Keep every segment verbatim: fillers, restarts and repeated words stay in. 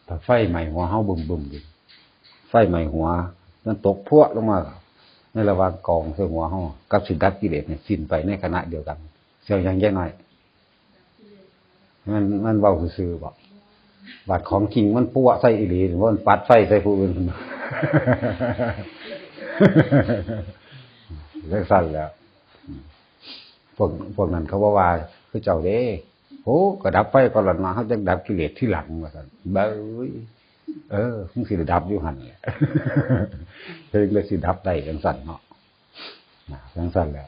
ถ้าไฟไหม้หัวเฮาบึ้มๆอยู่ ไฟไหม้หัว มันตกพรวดลงมา ในระหว่างกองใส่หัวเฮา กับสิดับกิเลสเนี่ยสิ้นไปในขณะเดียวกัน เสี้ยวหยังแยะหน่อย มัน มันเว้าซื่อๆบ่ บาดของจริงมันปั้วใส่อีหลี มันปัดไฟใส่ผู้อื่น จังซั่นแหล้ว พวก พวกนั้นเขาบ่ว่าคือเจ้าเด้ โอ้ ก็ดับไฟก่อนล่ะเนาะ เฮาจั่งดับกิเลสทีหลัง ว่าซั่น เบ้ย เออ มึงสิได้ดับอยู่หั่นแหละ เพิ่นเลยสิดับได้จั่งซั่นเนาะ นะ จั่งซั่นแหละ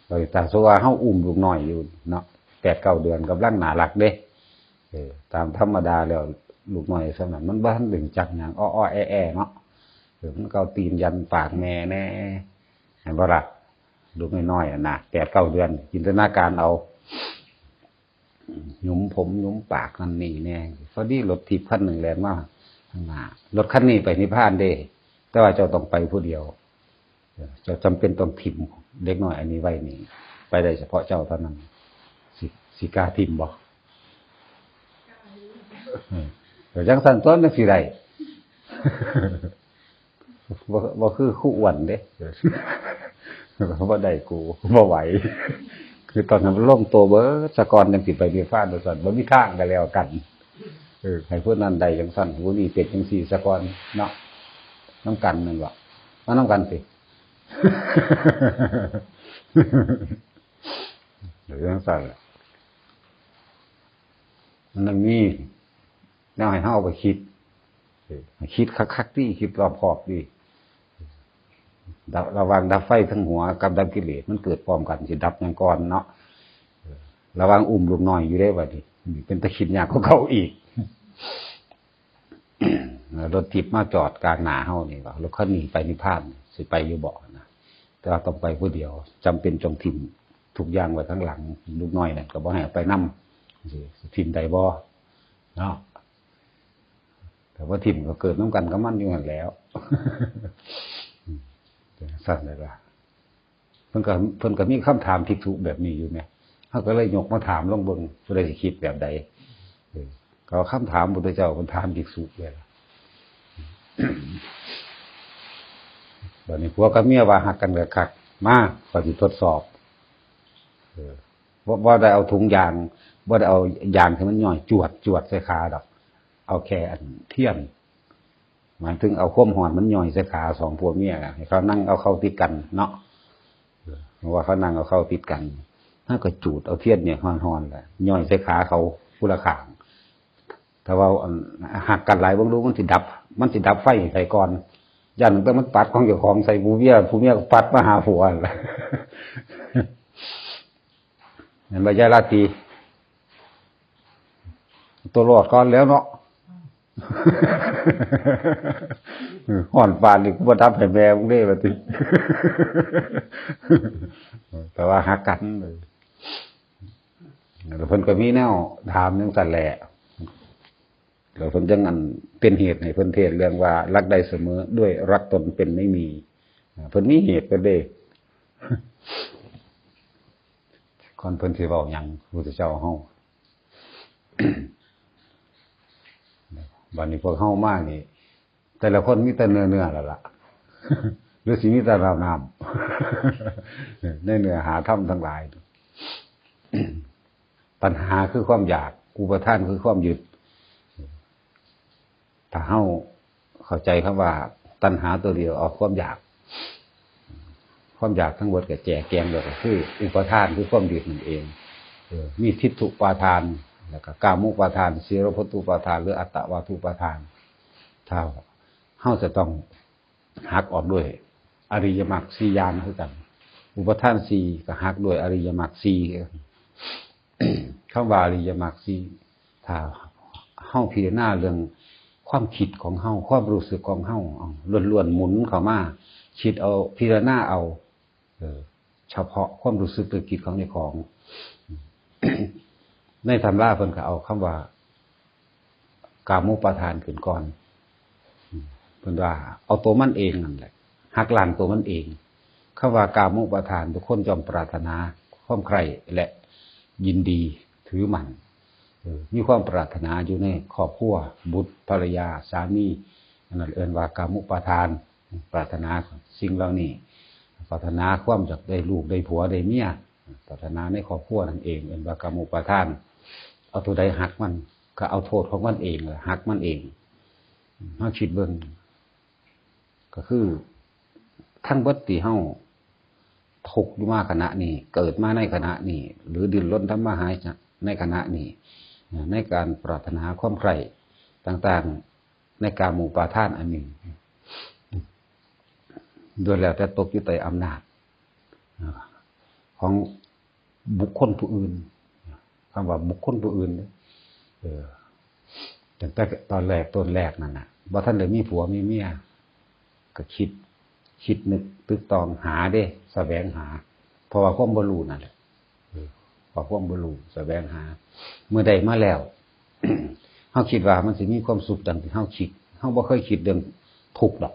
โดยถ้าสมมุติว่าเฮาอุ้มลูกน้อยอยู่เนาะ แปดเก้าเดือนกำลังน่ารักเด้ เออ ตามธรรมดาแล้วลูกน้อยส่ำนั้นมันบ่ทันได้รู้จักหยัง อ้อๆ แอ้ๆ เนาะ เออ มันก็เอาตีนยันปากแม่แน่ เห็นบ่ล่ะ ลูกน้อยๆ น่ะนะ แปดเก้าเดือน จินตนาการเอา หยุมผมหยุมปากนั่นนี่แน่ พอดีรถถีบคันหนึ่งแล่นมาข้างหน้า รถคันนี้ไปนิพพานเด้ แต่ว่าเจ้าต้องไปผู้เดียว เจ้าจำเป็นต้องถิ่มเด็กน้อยอันนี้ไว้นี่ ไปได้เฉพาะเจ้าเท่านั้น สิ สิกล้าถิ่มบ่ เออ จั่งซั่นตั๊ว จั่งสิได้ บ่ บ่คือครูอ้วนเด้ บ่ได้กู บ่ไหว คือตอนนั้นลงตัวเบิดซะก่อนจั่งสิไปนิพพาน ว่าซั่น บ่มีทางก็แล้วกัน เออ ให้ผู้นั้นได้จั่งซั่น ผู้นี้เป็นจั่งซี่ซะก่อนเนาะ นำกันนั่นล่ะ มานำกันสิ เดี๋ยวจั่งซั่นล่ะ มันต้องมีแนวให้เฮาเอาไปคิด เออ คิดคักๆ ติ คิดรอบคอบติ ระ ระหว่างดับไฟทั้งหัวกับดับกิเลส มันเกิดพร้อมกัน สิดับหยังก่อนเนาะ เออ ระหว่างอุ้มลูกน้อยอยู่เด้บัดนี้ เป็นตาคิดยากกว่าเก่าอีก รถถีบมาจอดกลางหน้าเฮานี่ว่า รถคันนี้ไปนิพพาน สิไปอยู่บ่นะ แต่ว่าต้องไปผู้เดียว จำเป็นต้องถิ่มทุกอย่างไว้ข้างหลัง ลูกน้อยนั่นก็บ่ให้เอาไปนำ สิถิ่มได้บ่เนาะ แต่ว่าถิ่มก็เกิดนำกันกับมันอยู่หั่นแหล้ว จั่งซั่นเลยล่ะ เพิ่นก็ เพิ่นก็มีคำถามภิกษุแบบนี้อยู่แหม เฮาก็เลยยกมาถามลองเบิ่ง ผู้ใดสิคิดแบบใด เออ ก็คำถามพุทธเจ้าเพิ่นถามภิกษุเลยล่ะ บัดนี้ผัวกับเมียว่าฮักกันคักๆ มา ข้อยสิทดสอบ เออ บ่ บ่ได้เอาถุงยาง บ่ได้เอายางที่มันย่อยจวดจวดใส่ขาดอก เอาแค่อันเทียน หมายถึงเอาความร้อนมันย่อยใส่ขาสองผัวเมียน่ะ ให้เขานั่งเอาเข้าติดกันเนาะ เออ เพราะว่าเขานั่งเอาเข้าติดกัน เฮาก็จูดเอาเทียนเนี่ยร้อนๆ แหละ ย่อยใส่ขาเขาผู้ละข้าง ถ้าว่าอันฮักกันหลาย เบิ่งดูมันสิดับ มันสิดับไฟให้ไผก่อน ย่านแต่มันปัดของเจ้าของใส่ผู้เมีย ผู้เมียก็ปัดมาหาผัวนั่นล่ะ เห็นบ่ยายราตรี ตัวรอดก่อนแล้วเนาะ ฮ้อนปานนี้กูบ่ดับให้แม่มึงเด้ ว่าติ แต่ว่าฮักกัน แล้วเพิ่นก็มีแนวถามจั่งซั่นแหละ แล้วเพิ่นจั่งอันเป็นเหตุให้เพิ่นเทศน์เรื่องว่ารักได้เสมอด้วยรักตนเป็นไม่มี เพิ่นมีเหตุเพิ่นเด้ ก่อนเพิ่นสิเว้าหยังพุทธเจ้าเฮา บัดนี้พวกเฮามานี่ แต่ละคนมีแต่เนื้อๆ แล้วล่ะ หรือสิมีแต่น้ำๆ ในเนื้อหาธรรมทั้งหลาย ตัณหาคือความอยาก อุปาทานคือความยึด ถ้าเฮาเข้าใจคำว่าตัณหาตัวเดียว เอาความอยาก ความอยากทั้งหมดก็แจกแจงแล้วก็คือ อุปาทานคือความยึดนั่นเอง เออ มีทิฏฐุปาทาน แล้วก็กามุปาทาน สีลพัตตุปาทาน หรืออัตตวาทุปาทาน ถ้าเฮาจะต้องหักออกด้วยอริยมรรคสี่อย่างคือกัน อุปาทานสี่ก็หักด้วยอริยมรรคสี่คือกัน คำว่าอริยมรรคสี่ ถ้าเฮาพิจารณาเรื่องความคิดของเฮา ความรู้สึกของเฮา เอาล้วนๆ หมุนเข้ามา คิดเอา พิจารณาเอา เออ เฉพาะความรู้สึกนึกคิดของเจ้าของ ในตำราเพิ่นก็เอาคำว่า กามุปาทานขึ้นก่อน เพิ่นว่าเอาตัวมันเองนั่นแหละ หักล้างตัวมันเอง คำว่ากามุปาทาน ทุกคนย่อมปรารถนา ความใคร่และยินดีถือมั่น มีความปรารถนาอยู่ในครอบครัว บุตรภรรยาสามี อันนั้นเอิ้นว่ากามุปาทาน ปรารถนาสิ่งเหล่านี้ ปรารถนาความอยากได้ลูกได้ผัวได้เมีย ปรารถนาในครอบครัวนั่นเอง เอิ้นว่ากามุปาทาน เอาตัวใดฮักมัน ก็เอาโทษของมันเองล่ะฮักมันเอง เฮาคิดเบิ่ง ก็คือทั้งเบิดที่เฮาทุกข์อยู่มาขณะนี้ เกิดมาในขณะนี้ หรือดิ้นรนทำมาหาในขณะนี้ ในการปรารถนาความใคร่ต่างๆ ในกามูปาทานอันนี้ โดยแล้วแต่ตกอยู่ใต้อำนาจของบุคคลผู้อื่น คำว่าบุคคลผู้อื่นเนี่ย เออ ตั้งแต่ตอนแรกต้นแรกนั่นน่ะ บ่ทันได้มีผัวมีเมีย ก็คิด คิดนึกตึกตองหาเด้ แสวงหา เพราะว่าความบ่รู้นั่นแหละ เออ เพราะความบ่รู้แสวงหา เมื่อได้มาแล้ว เฮาคิดว่ามันสิมีความสุขดังที่เฮาคิด เฮาบ่เคยคิดเรื่องทุกข์ดอก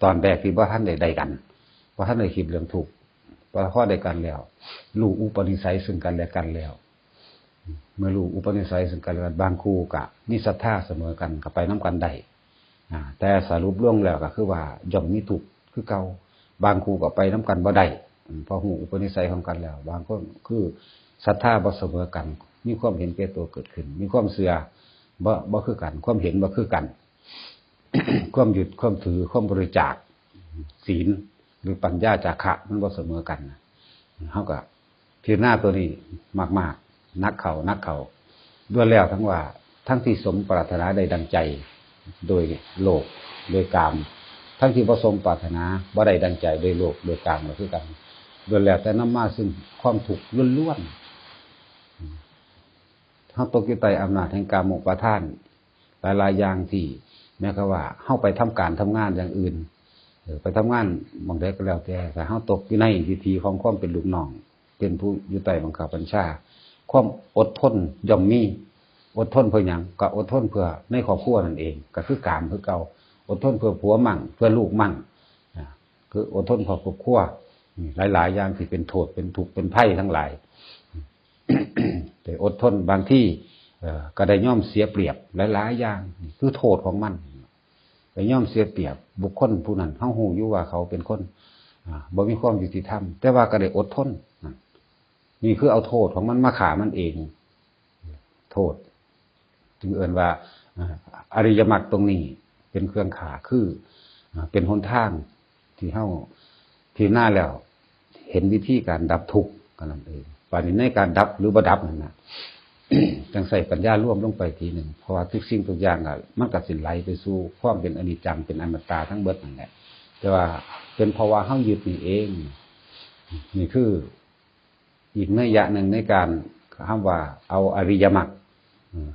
ตอนแรกที่บ่ทันได้ได้กัน บ่ทันได้คิดเรื่องทุกข์ พอ พอได้กันแล้ว รู้อุปนิสัยซึ่งกันและกันแล้ว เมื่อรู้อุปนิสัยซึ่งกันและกัน บางคู่ก็มีศรัทธาเสมอกัน ก็ไปนำกันได้ อ่า แต่สรุปรวมแล้วก็คือว่าย่อมมีทุกข์คือเก่า บางคู่ก็ไปนำกันบ่ได้ อืม เพราะรู้อุปนิสัยของกันแล้ว บางคนคือศรัทธาบ่เสมอกัน มีความเห็นแก่ตัวเกิดขึ้น มีความเชื่อบ่ บ่คือกัน ความเห็นบ่คือกัน ความยึด ความถือ ความบริจาค ศีล หรือปัญญาจาคะ มันบ่เสมอกันนะ เฮาก็พิจารณาตัวนี้มากๆ หนักเข้า หนักเข้า ล้วนแล้วทั้งว่า ทั้งที่สมปรารถนาได้ดังใจ โดยโลก โดยกาม ทั้งที่บ่สมปรารถนา บ่ได้ดังใจ โดยโลก โดยกามก็คือกัน ล้วนแล้วแต่นำมาซึ่งความทุกข์ล้วนๆ เฮาตกอยู่ใต้อำนาจแห่งกามุปาทาน หลายๆ อย่างที่แม้กระทั่งว่าเฮาไปทำการทำงานอย่างอื่น เออ ไปทำงานหม่องใดก็แล้วแต่ ถ้าเฮาตกอยู่ในวิถีของความเป็นลูกน้อง เป็นผู้อยู่ใต้บังคับบัญชา ความอดทนย่อมมี อดทนเพื่อหยัง ก็อดทนเพื่อในครอบครัวนั่นเอง ก็คือกามคือเก่า อดทนเพื่อผัวมั่ง เพื่อลูกมั่ง อ่า คืออดทนเพื่อครอบครัว นี่หลายๆ อย่างที่เป็นโทษ เป็นทุกข์ เป็นภัยทั้งหลาย ได้อดทน บางที เอ่อ ก็ได้ยอมเสียเปรียบหลายๆ อย่าง นี่คือโทษของมัน ได้ยอมเสียเปรียบบุคคลผู้นั้น เฮาฮู้อยู่ว่าเขาเป็นคน อ่า บ่มีความยุติธรรม แต่ว่าก็ได้อดทน นั่น นี่คือเอาโทษของมันมาฆ่ามันเอง โทษ จึงเอิ้นว่า อ่า อริยมรรคตรงนี้เป็นเครื่องฆ่า คือ อ่า เป็นหนทางที่เฮาพิจารณาแล้ว เห็นวิธีการดับทุกข์เท่านั้นเอง บาดนี้ในการดับหรือบ่ดับนั่นน่ะ จั่งใช้ปัญญารวมลงไปทีหนึ่ง เพราะว่าทุกสิ่งทุกอย่างอะ มันก็สิไหลไปสู่ความเป็นอนิจจัง เป็นอนัตตาทั้งเบิดนั่นแหละ แต่ว่าเป็นเพราะว่าเฮายึดนี่เอง นี่คืออีกนัยยะหนึ่งในการ คำว่าเอาอริยมรรค อืม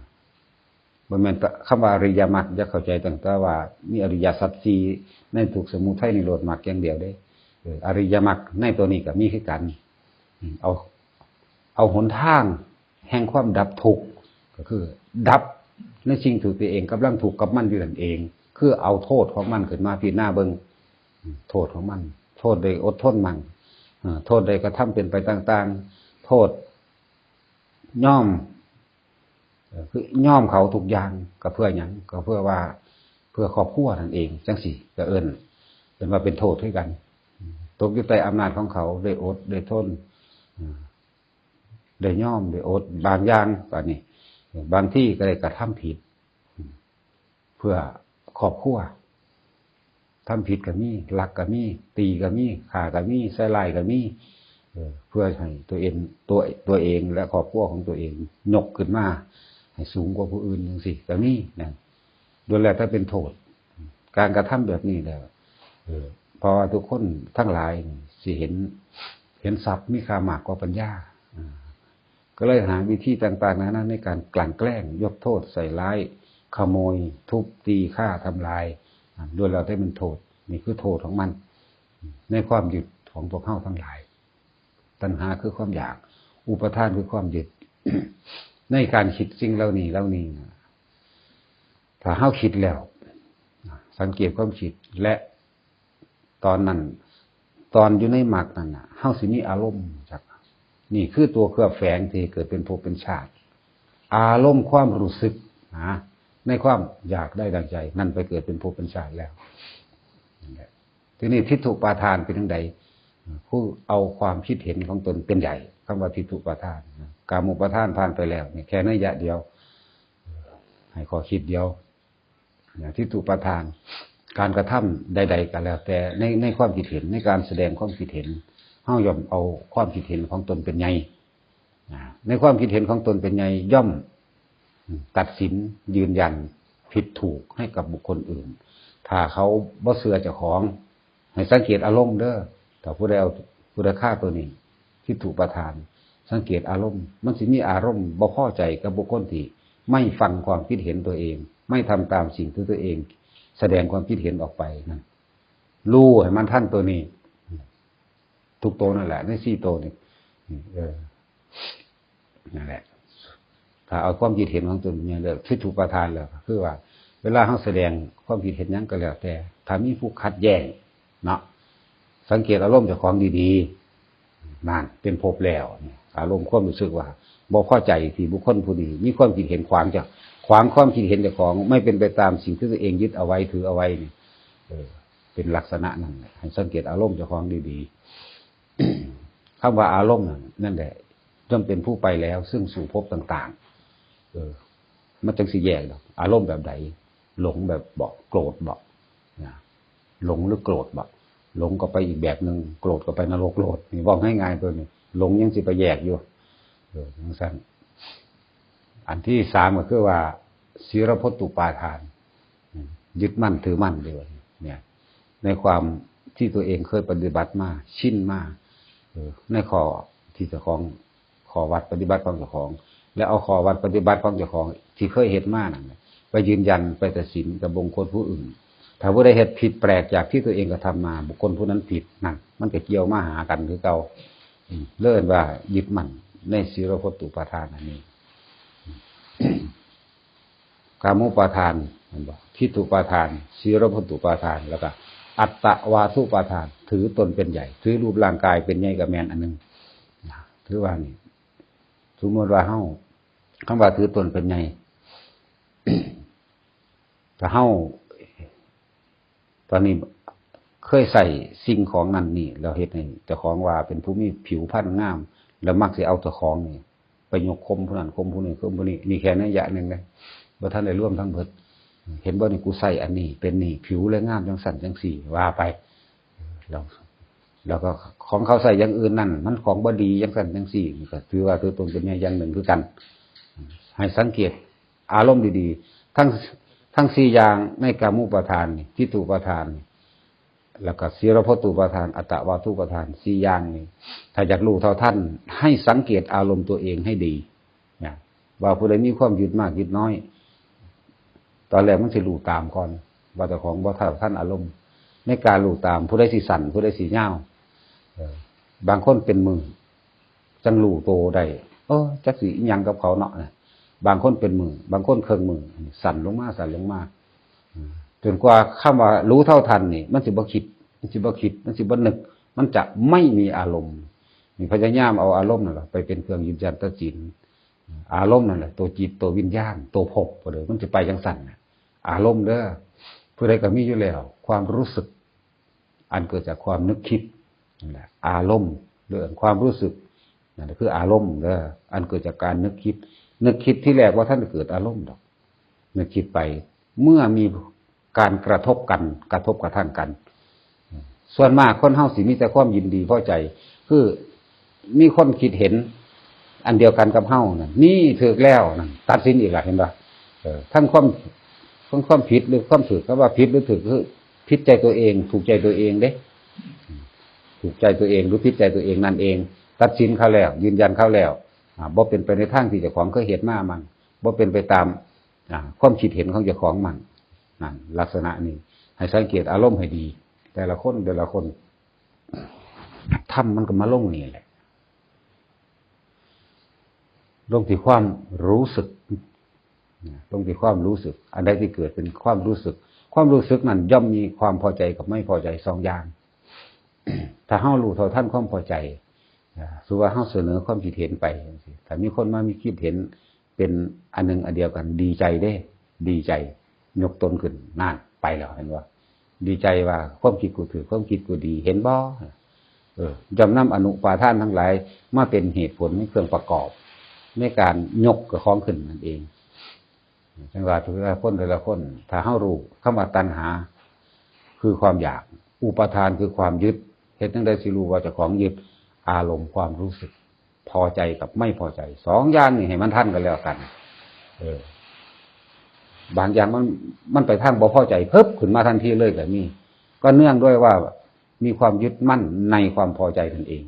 บ่แม่นคำว่าอริยมรรค อย่าเข้าใจตั้งแต่ว่ามีอริยสัจสี่ในทุกข์สมุทัยนิโรธมรรคอย่างเดียวเด้ เออ อริยมรรคในตัวนี้ก็มีคือกัน อืม เอา เอาหนทางแห่งความดับทุกข์ ก็คือดับในสิ่งที่ตัวเองกำลังทุกข์กับมันอยู่นั่นเอง คือเอาโทษของมันขึ้นมาพิจารณาเบิ่ง อืม โทษของมัน โทษได้อดทนมั่ง เอ่อ โทษได้กระทำเป็นไปต่างๆ โทษยอม เอ่อ คือยอมเขาทุกอย่าง ก็เพื่อหยัง ก็เพื่อว่า เพื่อครอบครัวนั่นเอง จั่งซี้ก็เอิ้น เอิ้นว่าเป็นโทษคือกัน ตกอยู่ใต้อำนาจของเขา ได้อด ได้ทน อ่า ได้ยอม ได้อด บางอย่าง บาดนี้ บางทีก็ได้กระทำผิด เพื่อครอบครัว ทำผิดก็มี ลักก็มี ตีก็มี ฆ่าก็มี ใส่ร้ายก็มี เอ่อ เพื่อให้ตัวเอง ตัว ตัวเองและครอบครัวของตัวเองยกขึ้นมาให้สูงกว่าผู้อื่นจั่งซี้ก็มีนะ ล้วนแล้วแต่เป็นโทษ การกระทำแบบนี้แหละ เอ่อ เพราะว่าทุกคนทั้งหลายนี่สิเห็น เห็นทรัพย์มีค่ามากกว่าปัญญา อ่า ก็เลยหาวิธีต่างๆ นานาในการกลั่นแกล้ง ยกโทษ ใส่ร้าย ขโมย ทุบตี ฆ่า ทำลาย อ่า ล้วนแล้วแต่เป็นโทษ นี่คือโทษของมัน ในความยึดของพวกเฮาทั้งหลาย ตัณหาคือความอยาก อุปาทานคือความยึด ในการคิดสิ่งเหล่านี้ เหล่านี้นะ ถ้าเฮาคิดแล้ว สังเกตความคิด และตอนนั้น ตอนอยู่ในมรรคนั่นน่ะ เฮาสิมีอารมณ์จัก นี่คือตัวเคลือบแฝงที่เกิดเป็นภพเป็นชาติ อารมณ์ความรู้สึกนะ ในความอยากได้ดังใจ นั่นไปเกิดเป็นภพเป็นชาติแล้ว นั่นแหละ ทีนี้ทิฏฐุปาทานเป็นจั่งใด ผู้เอาความคิดเห็นของตนเป็นใหญ่ คำว่าทิฏฐุปาทานนะ กามุปาทานผ่านไปแล้ว นี่แค่นัยยะเดียว ให้ข้อคิดเดียว นะ ทิฏฐุปาทาน การกระทำใดๆก็แล้วแต่ ใน ในความคิดเห็น ในการแสดงความคิดเห็น เฮาย่อมเอาความคิดเห็นของตนเป็นใหญ่ นะ ในความคิดเห็นของตนเป็นใหญ่ ย่อมตัดสินยืนยันผิดถูกให้กับบุคคลอื่น ถ้าเขาบ่เชื่อเจ้าของ ให้สังเกตอารมณ์เด้อ ถ้าผู้ใดเอา ผู้ใดฆ่าตัวนี้ ทิฏฐุปาทาน สังเกตอารมณ์ มันสิมีอารมณ์บ่พอใจกับบุคคลที่ไม่ฟังความคิดเห็นตัวเอง ไม่ทำตามสิ่งที่ตัวเอง แสดงความคิดเห็นออกไปนั่น รู้ให้มันทันตัวนี้ ทุกตัวนั่นแหละ ในสี่ตัวนี่ เออ นั่นแหละ ถ้าเอาความคิดเห็นของตนเนี่ยเรียกทิฏฐุปาทานแล้ว คือว่า เวลาเฮาแสดงความคิดเห็นหยังก็แล้วแต่ ถ้ามีผู้ขัดแย้งเนาะ สังเกตอารมณ์เจ้าของดีๆ นั่นเป็นภพแล้วเนี่ย อารมณ์ความรู้สึกว่าบ่พอใจที่บุคคลผู้นี้มีความคิดเห็นขวางเจ้า ขวางความคิดเห็นเจ้าของ ไม่เป็นไปตามสิ่งที่ตัวเองยึดเอาไว้ถือเอาไว้เนี่ย เออ เป็นลักษณะนั้นแหละ ให้สังเกตอารมณ์เจ้าของดีๆ คำว่าอารมณ์นั่น นั่นแหละ ย่อมเป็นผู้ไปแล้วซึ่งสู่ภพต่างๆ เออ มันจั่งสิแยกดอก อารมณ์แบบใด หลงแบบบ่ โกรธบ่ นะ หลงหรือโกรธบ่ หลงก็ไปอีกแบบหนึ่ง โกรธก็ไปนรกโลด นี่บอกง่ายๆ ตัวนี้ หลงยังสิไปแยกอยู่ เออ จั่งซั้น อันที่สามก็คือว่า ศีลพจจุปาทาน ยึดมั่นถือมั่นด้วยเนี่ย ในความที่ตัวเองเคยปฏิบัติมา ชินมา เออ ในข้อที่เจ้าของ ข้อวัดปฏิบัติของเจ้าของ และเอาข้อวัดปฏิบัติของเจ้าของที่เคยเฮ็ดมานั่นแหละ ไปยืนยัน ไปตัดสินกับบุคคลผู้อื่น ถ้าผู้ใดเฮ็ดผิดแปลกจากที่ตัวเองกระทำมา บุคคลผู้นั้นผิดนั่น มันก็เกี่ยวมาหากันคือเก่า อืม เรียกว่ายึดมั่นในศีลพจจุปาทานอันนี้ กามุปาทาน เห็นบ่ ทิฏฐุปาทาน ศีลพจจุปาทาน แล้วก็อัตตวาทุปาทาน ถือตนเป็นใหญ่ ถือรูปร่างกายเป็นใหญ่ก็แม่นอันหนึ่งนะ ถือว่านี่ สมมติว่าเฮา คำว่าถือตนเป็นใหญ่ ถ้าเฮา ตอนนี้เคยใส่สิ่งของนั่นนี่ แล้วเฮ็ดให้เจ้าของว่าเป็นผู้มีผิวพรรณงาม แล้วมักสิเอาเจ้าของนี่ ไปยกข่มผู้นั้นข่มผู้นี้ข่มผู้นี้ นี่แค่นัยยะหนึ่งนะ บ่ทันได้รวมทั้งเบิด เห็นบ่นี่ กูใส่อันนี้เป็นนี่ ผิวเลยงามจั่งซั้นจั่งซี้ ว่าไป แล้ว แล้วก็ของเขาใส่อย่างอื่นนั่น มันของบ่ดีจั่งซั้นจั่งซี้ นี่ก็ถือว่าถือตนเป็นใหญ่อย่างหนึ่งคือกัน ให้สังเกตอารมณ์ดีๆ ทั้ง ทั้งสี่อย่างในกามุปาทานนี่ ทิฏฐุปาทานนี่ แล้วก็ศีลพจจุปาทาน อัตตวาทุปาทาน สี่อย่างนี่ ถ้าอยากรู้เท่าทัน ให้สังเกตอารมณ์ตัวเองให้ดีนะ ว่าผู้ใดมีความยึดมากยึดน้อย ตอนแรกมันสิรู้ตามก่อน ว่าเจ้าของบ่เท่าทันอารมณ์ ในการรู้ตาม ผู้ใดสิสั้น ผู้ใดสิยาว เออ บางคนเป็นมือ จั่งรู้โตได้ เออ จักสิอิหยังกับเขาเนาะนะ บางคนเป็นมือ บางคนเครื่องมือ สั่นลงมา สั่นลงมา อืม จนกว่าคำว่ารู้เท่าทันนี่ มันสิบ่คิด มันสิบ่คิด มันสิบ่นึก มันจะไม่มีอารมณ์ นี่พยายามเอาอารมณ์นั่นแหละไปเป็นเครื่องยืนยันตัดสิน อารมณ์นั่นแหละ ตัวจิต ตัววิญญาณ ตัวภพไปเลย มันจะไปจั่งซั้นน่ะ อารมณ์เด้อ ผู้ใดก็มีอยู่แล้ว ความรู้สึก อันเกิดจากความนึกคิด นั่นแหละ อารมณ์ หรือความรู้สึก นั่นแหละคืออารมณ์เด้อ อันเกิดจากการนึกคิด นึกคิดที่แรกว่าท่านเกิดอารมณ์ดอก นึกคิดไป เมื่อมีการกระทบกัน กระทบกระทั่งกัน ส่วนมากคนเฮาสิมีแต่ความยินดีพอใจ คือมีคนคิดเห็นอันเดียวกันกับเฮานั่น นี่ถูกแล้วนั่น ตัดสินอีกละ เห็นบ่ เออ ทั้งความ ทั้งความผิดหรือความถูก คำว่าผิดหรือถูก คือผิดใจตัวเอง ถูกใจตัวเองเด้ ถูกใจตัวเองหรือผิดใจตัวเองนั่นเอง ตัดสินเขาแล้ว ยืนยันเขาแล้ว อ่า บ่เป็นไปในทางที่เจ้าของเคยเฮ็ดมามั่ง บ่เป็นไปตาม อ่า ความคิดเห็นของเจ้าของมั่ง นั่น ลักษณะนี้ ให้สังเกตอารมณ์ให้ดี แต่ละคน แต่ละคน ธรรมมันก็มาลงนี่แหละ ลงที่ความรู้สึก นะ ลงที่ความรู้สึก อันใดที่เกิดเป็นความรู้สึก ความรู้สึกนั้นย่อมมีความพอใจกับไม่พอใจสองอย่าง ถ้าเฮารู้เท่าทันความพอใจ อ่า สมมุติว่าเฮาเสนอความคิดเห็นไปจั่งซี้ ถ้ามีคนมามีคิดเห็น เป็นอันหนึ่งอันเดียวกัน ดีใจเด้ ดีใจ ยกตนขึ้น นั่น ไปแล้ว เห็นบ่ ดีใจว่าความคิดกูถืก ความคิดกูดี เห็นบ่ เออ ย่อมนำอนุปาทานทั้งหลาย มาเป็นเหตุผล เป็นเครื่องประกอบ ในการยกเจ้าของขึ้นนั่นเอง จั่งว่าแต่ละคน แต่ละคน ถ้าเฮารู้คำว่าตัณหา คือความอยาก อุปาทานคือความยึด เฮ็ดจั่งใดสิรู้ว่าเจ้าของยึด อารมณ์ความรู้สึก พอใจกับไม่พอใจ สองอย่างนี่ให้มันทันกันแล้วกัน เออ บางอย่างมัน มันไปทางบ่พอใจ เพิบขึ้นมาทันทีเลยก็มี ก็เนื่องด้วยว่ามีความยึดมั่นในความพอใจนั่นเอง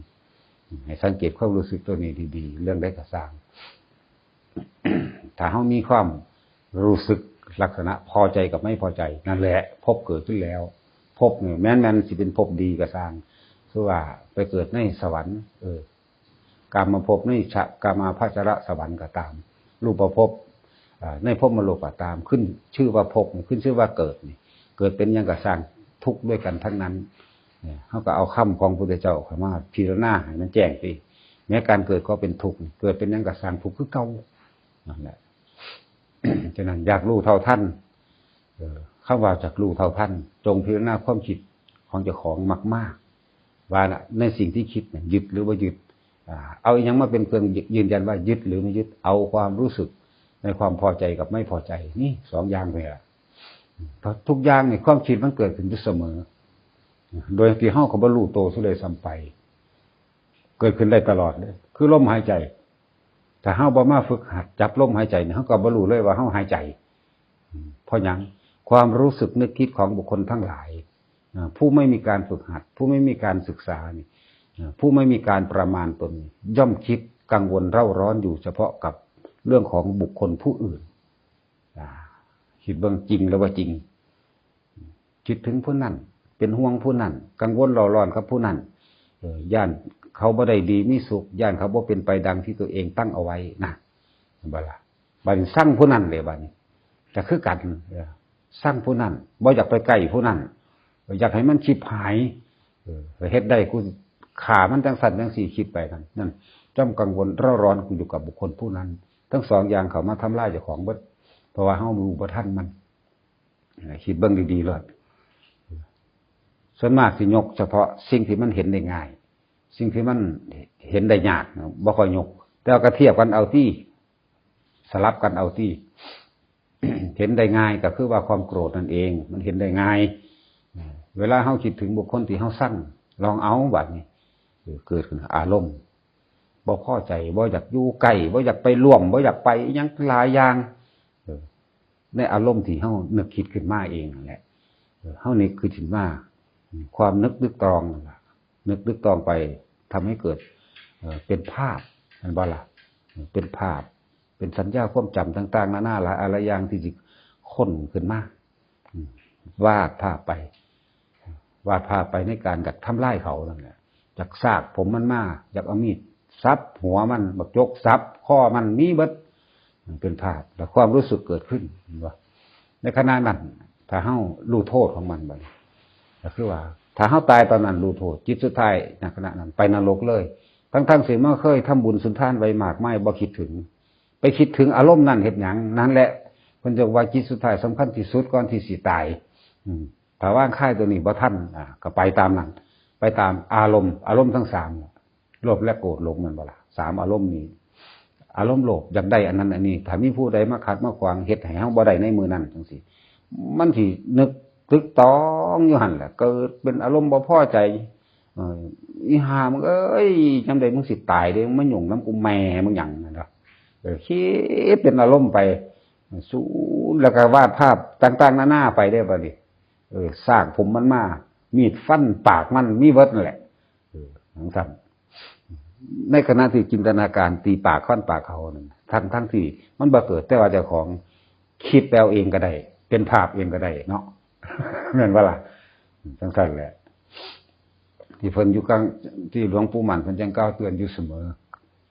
ให้สังเกตความรู้สึกตัวนี้ดีๆ เรื่องใดก็ซ่าง ถ้าเฮามีความรู้สึกลักษณะพอใจกับไม่พอใจ นั่นแหละภพเกิดขึ้นแล้ว ภพนี่แม่นๆ สิเป็นภพดีก็ซ่าง คือว่าไปเกิดในสวรรค์ เออ กามภพในชะ กามาพจรสวรรค์ก็ตาม รูปภพ อ่า ในพรหมโลกก็ตาม ขึ้นชื่อว่าภพ ขึ้นชื่อว่าเกิดนี่ เกิดเป็นหยังก็ซ่าง ทุกข์ด้วยกันทั้งนั้น เนี่ย เฮาก็เอาคำของพุทธเจ้าเข้ามาพิจารณาให้มันแจ้งติ แม้การเกิดก็เป็นทุกข์ เกิดเป็นหยังก็ซ่างทุกข์คือเก่า นั่นแหละ ฉะนั้นอยากรู้เท่าทัน เออ คำว่าอยากรู้เท่าทัน จงพิจารณาความคิดของเจ้าของมากๆ ว่าน่ะ ในสิ่งที่คิดน่ะ ยึดหรือบ่ยึด อ่า เอาอิหยังมาเป็นเครื่องยืนยันว่ายึดหรือไม่ยึด เอาความรู้สึกในความพอใจกับไม่พอใจ นี่สองอย่างนี่แหละ เพราะทุกอย่างนี่ความคิดมันเกิดขึ้นอยู่เสมอ โดยที่เฮาก็บ่รู้ตัวซะด้วยซ้ำไป เกิดขึ้นได้ตลอดเลย คือลมหายใจ ถ้าเฮาบ่มาฝึกหัดจับลมหายใจนี่ เฮาก็บ่รู้เลยว่าเฮาหายใจ อืม เพราะหยัง ความรู้สึกนึกคิดของบุคคลทั้งหลาย อ่า ผู้ไม่มีการฝึกหัด ผู้ไม่มีการศึกษานี่ อ่า ผู้ไม่มีการประมาณตนนี่ ย่อมคิดกังวลเร่าร้อนอยู่เฉพาะกับเรื่องของบุคคลผู้อื่น อ่า คิดเบิ่งจริงหรือว่าจริง คิดถึงผู้นั้น เป็นห่วงผู้นั้น กังวลเร่าร้อนกับผู้นั้น เออ ย้านเขาบ่ได้ดีมีสุข ย้านเขาบ่เป็นไปดังที่ตัวเองตั้งเอาไว้นะ เห็นบ่ล่ะ บัดนี้ซังผู้นั้นเลยบัดนี้ ก็คือกัน เออ ซังผู้นั้น บ่อยากไปใกล้ผู้นั้น อยากให้มันชิบหาย เออ เฮ็ดได้กูฆ่ามันจังซั่นจังซี่ คิดไปนั่น นั่น ย่อมกังวลเร่าร้อนอยู่กับบุคคลผู้นั้น ทั้งสองอย่างเข้ามาทำลายเจ้าของเบิด เพราะว่าเฮารู้บ่ทันมัน คิดเบิ่งดีๆโลด ส่วนมากสิยกเฉพาะสิ่งที่มันเห็นได้ง่าย สิ่งที่มันเห็นได้ยากนะ บ่ค่อยยก แต่ว่าก็เทียบกันเอาติ สลับกันเอาติ เห็นได้ง่ายก็คือว่าความโกรธนั่นเอง มันเห็นได้ง่าย เวลาเฮาคิดถึงบุคคลที่เฮาซัง ลองเอาบัดนี้ เกิดขึ้นอารมณ์ บ่พอใจ บ่อยากอยู่ใกล้ บ่อยากไปร่วม บ่อยากไปอิหยังหลายอย่าง เออ ในอารมณ์ที่เฮานึกคิดขึ้นมาเองนั่นแหละ เออ เฮานึกคิดขึ้นมา ความนึกตึกตรองนั่นล่ะ นึกตึกตรองไป ทำให้เกิด เอ่อ เป็นภาพ แม่นบ่ล่ะ เออ เป็นภาพ เป็นสัญญาความจำต่างๆนานาหลายอะไรอย่างที่สิค้นขึ้นมา อืม วาดภาพไป วาดภาพไปในการอยากทำลายเขานั่นแหละ อยากซากผมมันมา อยากเอามีดสับหัวมัน บักจกสับคอมัน มีเบิด มันเป็นภาพ แล้วความรู้สึกเกิดขึ้น เห็นบ่ ในขณะนั้น ถ้าเฮารู้โทษของมันบัดนี้ ก็คือว่า ถ้าเฮาตายตอนนั้นรู้โทษ จิตสุดท้ายในขณะนั้นไปนรกเลย ทั้งๆที่มาเคยทำบุญสุนทานไว้มากมาย บ่คิดถึง ไปคิดถึงอารมณ์นั้นเฮ็ดหยัง นั่นแหละ เพิ่นจะว่าจิตสุดท้ายสำคัญที่สุดก่อนที่สิตาย อืม ถ้าวางคายตัวนี้บ่ทัน อ่า ก็ไปตามนั้น ไปตามอารมณ์ อารมณ์ทั้งสาม โลภและโกรธหลง แม่นบ่ล่ะ สามอารมณ์นี้ อารมณ์โลภอยากได้อันนั้นอันนี้ ถ้ามีผู้ใดมาขัดมาขวาง เฮ็ดให้เฮาบ่ได้ในมื้อนั้นจังซี่ มันสินึกตึกตองอยู่หั่นแหละ เกิดเป็นอารมณ์บ่พอใจ เอ่อ อีห่ามึงเอ้ย ยามใดมึงสิตายเด้ มึงมายุ่งนำกูแม่มึงหยังนั่นเนาะ เออ คิดเป็นอารมณ์ไป สู้ แล้วก็วาดภาพต่างๆนานาไปเด้บัดนี้ เออ ซากผมมันมา มีดฟันปากมัน มีเบิดนั่นแหละ เออ จั่งซั้น ในขณะที่จินตนาการตีปากฟันปากเขานั่น ทั้งๆที่มันบ่เกิด แต่ว่าเจ้าของคิดไปเอาเองก็ได้ เป็นภาพเองก็ได้เนาะ แม่นบ่ล่ะ จั่งซั้นแหละ ที่เพิ่นอยู่กลาง ที่หลวงปู่มั่นเพิ่นจั่งกล่าวเตือนอยู่เสมอ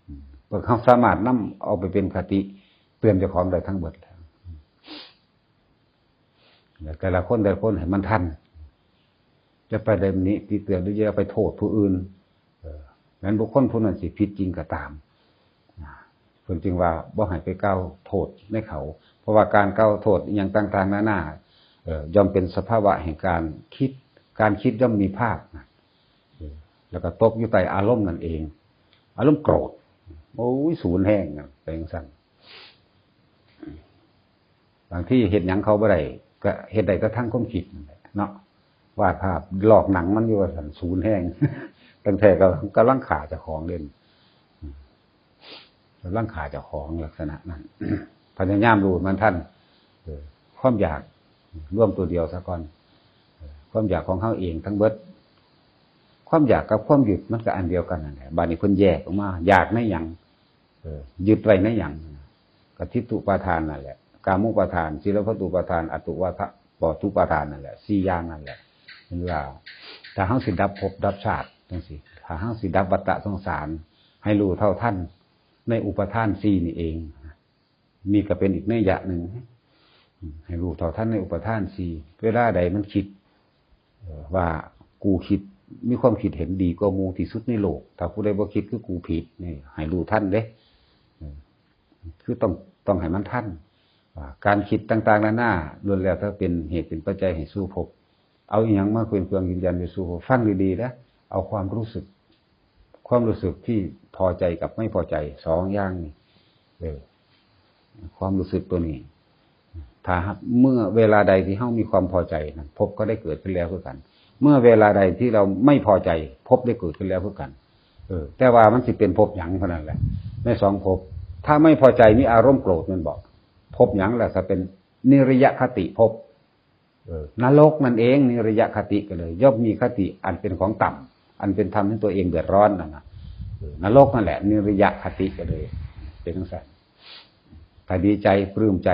อืม พวกเฮาสามารถนำเอาไปเป็นคติเตือนเจ้าของได้ทั้งเบิดแล้ว แล้วแต่ละคนแต่ละคนให้มันทัน จะไปตำหนิติเตียน หรือจะไปโทษผู้อื่น เออ แม้นบุคคลผู้นั้นสิผิดจริงก็ตาม อ่า เพิ่นจึงว่าบ่ให้ไปกล่าวโทษในเขา เพราะว่าการกล่าวโทษอิหยังต่างๆนานา เอ่อ ย่อมเป็นสภาวะแห่งการคิด การคิดย่อมมีภาพนะ เออ แล้วก็ตกอยู่ใต้อารมณ์นั่นเอง อารมณ์โกรธ โอ้ย สูนแฮงนะ เป็นจั่งซั้น บางทีเฮ็ดหยังเขาบ่ได้ ก็เฮ็ดได้แต่ทางความคิดนั่นแหละเนาะ วาดภาพลอกหนังมันอยู่ว่าซั่น สูนแฮง ตั้งแต่ก็กำลังฆ่าเจ้าของเล่น กำลังฆ่าเจ้าของลักษณะนั้น พยายามรู้มันทัน เออ ความอยากรวมตัวเดียวซะก่อน เออ ความอยากของเฮาเองทั้งเบิด ความอยากกับความยึดมันก็อันเดียวกันนั่นแหละ บาดนี้เพิ่นแยกออกมา อยากในหยัง เออ ยึดไว้ในหยัง ก็ทิฏฐุปาทานนั่นแหละ กามุปาทาน จิรวัตถุปาทาน อตูปาทาน ปอตุปาทานนั่นแหละ สี่อย่างนั่นแหละ เห็นว่า ถ้าเฮาสิดับภพดับชาติจั่งซี้ ถ้าเฮาสิดับวัฏสงสาร ให้รู้เท่าทันในอุปาทานสี่นี่เอง นี่ก็เป็นอีกนัยยะหนึ่ง ให้รู้เท่าทันในอุปาทานสี่ เวลาใดมันคิด เอ่อ ว่ากูคิด มีความคิดเห็นดีกว่าหมู่ที่สุดในโลก ถ้าผู้ใดบ่คิดคือกูผิดนี่ ให้รู้ทันเด้ เออ คือต้อง ต้องให้มันทัน ว่าการคิดต่างๆนานา ล้วนแล้วแต่เป็นเหตุเป็นปัจจัยให้สู่ภพ เอาอิหยังมาเป็นเครื่องยืนยันไปสู่ภพ ฟังดีๆนะ เอาความรู้สึก ความรู้สึกที่พอใจกับไม่พอใจ สองอย่างนี่ เออ ความรู้สึกตัวนี้ ถ้าหากเมื่อเวลาใดที่เฮามีความพอใจนั้น ภพก็ได้เกิดขึ้นแล้วคือกัน เมื่อเวลาใดที่เราไม่พอใจ ภพได้เกิดขึ้นแล้วคือกัน เออ แต่ว่ามันสิเป็นภพหยังเท่านั้นแหละ ในสองภพ ถ้าไม่พอใจมีอารมณ์โกรธ มันบอก ภพหยังล่ะ จะเป็นนิรยคติภพ เออ นรกนั่นเอง นิรยคติก็เลย ย่อมมีคติอันเป็นของต่ำ อันเป็นทำให้ตัวเองเดือดร้อนนั่นนะ เออ นรกนั่นแหละ นิรยคติก็เลย เป็นจั่งซั้น ถ้าดีใจปลื้มใจ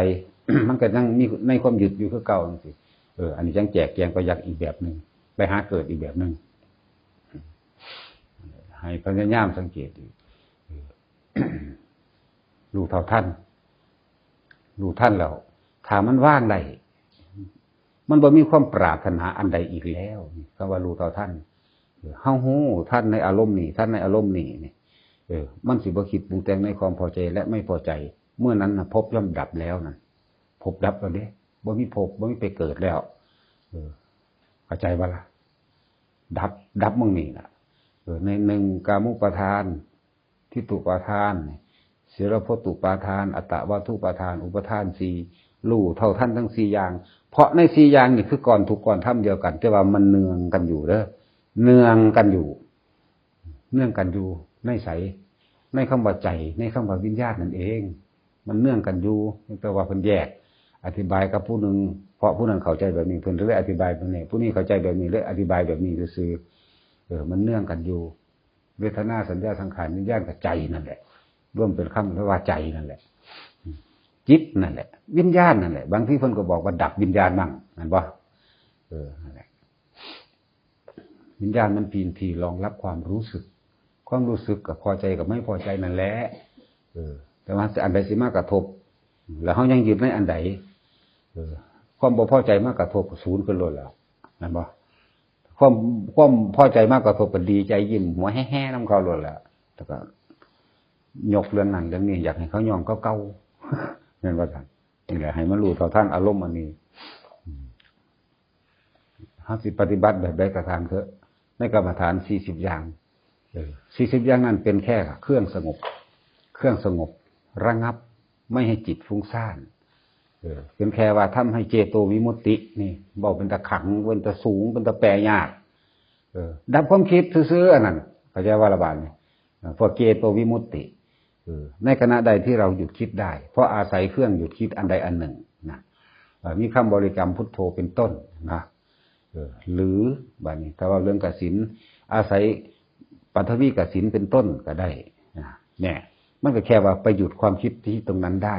มันก็ยังมีในความยึดอยู่คือเก่าจั่งซี้ เออ อันนี้ยังแจกแจงไปอยากอีกแบบหนึ่ง ไปหาเกิดอีกแบบหนึ่ง ให้พยายามสังเกตดู เออ รู้เท่าทัน รู้ทันแล้ว ถ้ามันวางได้ มันบ่มีความปรารถนาอันใดอีกแล้ว คำว่ารู้เท่าทัน เออ เฮารู้ทันในอารมณ์นี้ ทันในอารมณ์นี้นี่ เออ มันสิบ่คิดปรุงแต่งในความพอใจและไม่พอใจ เมื่อนั้นนะภพย่อมดับแล้วนะ ภพดับแล้วเด้ บ่มีภพ บ่มีไปเกิดแล้ว เออ เข้าใจบ่ล่ะ ดับ ดับหม่องนี้ล่ะ เออ ในหนึ่งกามุปาทาน ทิฏฐุปาทาน จิรวัตถุปาทาน อตูปาทาน อุปาทานสี่ รู้เท่าทันทั้งสี่อย่าง เพราะในสี่อย่างนี่คือก้อนทุกข์ก้อนธรรมเดียวกัน แต่ว่ามันเนื่องกันอยู่เด้อ เนื่องกันอยู่ เนื่องกันอยู่ในไส ในคำว่าใจ ในคำว่าวิญญาณนั่นเอง มันเนื่องกันอยู่ แต่ว่าเพิ่นแยก อธิบายกับผู้หนึ่ง เพราะผู้นั้นเข้าใจแบบนี้ เพิ่นเลยอธิบายแบบนี้ ผู้นี้เข้าใจแบบนี้ เลยอธิบายแบบนี้ซื่อๆ เออ มันเนื่องกันอยู่ เวทนา สัญญา สังขาร วิญญาณ กับใจนั่นแหละ รวมเป็นคำว่าใจนั่นแหละ จิตนั่นแหละ วิญญาณนั่นแหละ บางทีเพิ่นก็บอกว่าดับวิญญาณมั่ง นั่นบ่ เออ นั่นแหละ วิญญาณมันเป็นที่รองรับความรู้สึก ความรู้สึกกับพอใจกับไม่พอใจนั่นแหละ เออ แต่ว่าอันใดสิมากระทบ แล้วเฮายังยึดในอันใด เออ ความบ่พอใจมากระทบก็สูนขึ้นโลดแล้ว นั่นบ่ ความ ความพอใจมากระทบก็ดีใจยิ้มหัวแฮ่ๆนำเขาโลดแล้ว แล้วก็ยกเรื่องนั้นเรื่องนี้ อยากให้เขายอมเก่าๆ แม่นบ่ท่าน นี่แหละ ให้มารู้เท่าทันอารมณ์อันนี้ อืม เฮาสิปฏิบัติแบบใดก็ตามเถอะ ในกรรมฐานสี่สิบอย่าง เออ สี่สิบอย่างนั้นเป็นแค่เครื่องสงบ เครื่องสงบระงับ ไม่ให้จิตฟุ้งซ่าน เออ เป็นแค่ว่าทำให้เจโตวิมุตติ นี่ เว้าเป็นตาขัง เป็นตาสูง เป็นตาแปลยาก เออ ดับความคิดซื่อๆ อันนั้น เข้าใจว่าละบาดนี่ เออ พวกเจโตวิมุตติ เออ ในขณะใดที่เราหยุดคิดได้ เพราะอาศัยเครื่องหยุดคิดอันใดอันหนึ่งนะ เอ่อ มีคำบริกรรมพุทโธเป็นต้นนะ เออ หรือบัดนี้ ถ้าว่าเรื่องกสิณ อาศัยปฐวีกสิณเป็นต้นก็ได้นะ เนี่ย มันก็แค่ว่าไปหยุดความคิดที่ตรงนั้นได้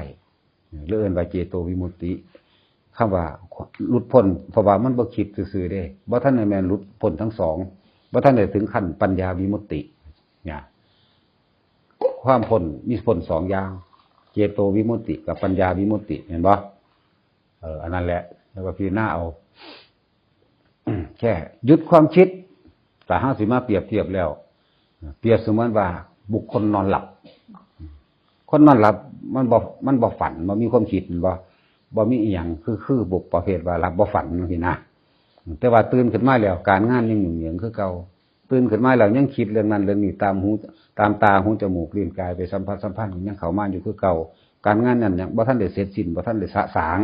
เออ เรียกว่าเจโตวิมุตติ คำว่าหลุดพ้น เพราะว่ามันบ่คิดซื่อๆเด้ บ่ทันได้แม่นหลุดพ้นทั้งสอง บ่ทันได้ถึงขั้นปัญญาวิมุตติ เนี่ย ความพ้นมีพ้นสองอย่าง เจโตวิมุตติกับปัญญาวิมุตติ เห็นบ่ เออ อันนั้นแหละ แล้วก็พิจารณาเอา แค่หยุดความคิด แต่เฮาสิมาเปรียบเทียบแล้ว เปรียบเสมือนว่าบุคคลนอนหลับ คนนอนหลับมันบ่ มันบ่ฝัน บ่มีความคิด แม่นบ่ บ่มีอีหยัง คือ คือบุคประเภทว่าหลับบ่ฝันจังซี้นะ แต่ว่าตื่นขึ้นมาแล้ว การงานยังยุ่งเหยิงคือเก่า ตื่นขึ้นมาแล้วยังคิดเรื่องนั้นเรื่องนี้ ตามหู ตามตา หู จมูก ลิ้น กาย ไปสัมผัสสัมพันธ์ ยังเข้ามาอยู่คือเก่า การงานนั้นยังบ่ทันได้เสร็จสิ้น บ่ทันได้สะสาง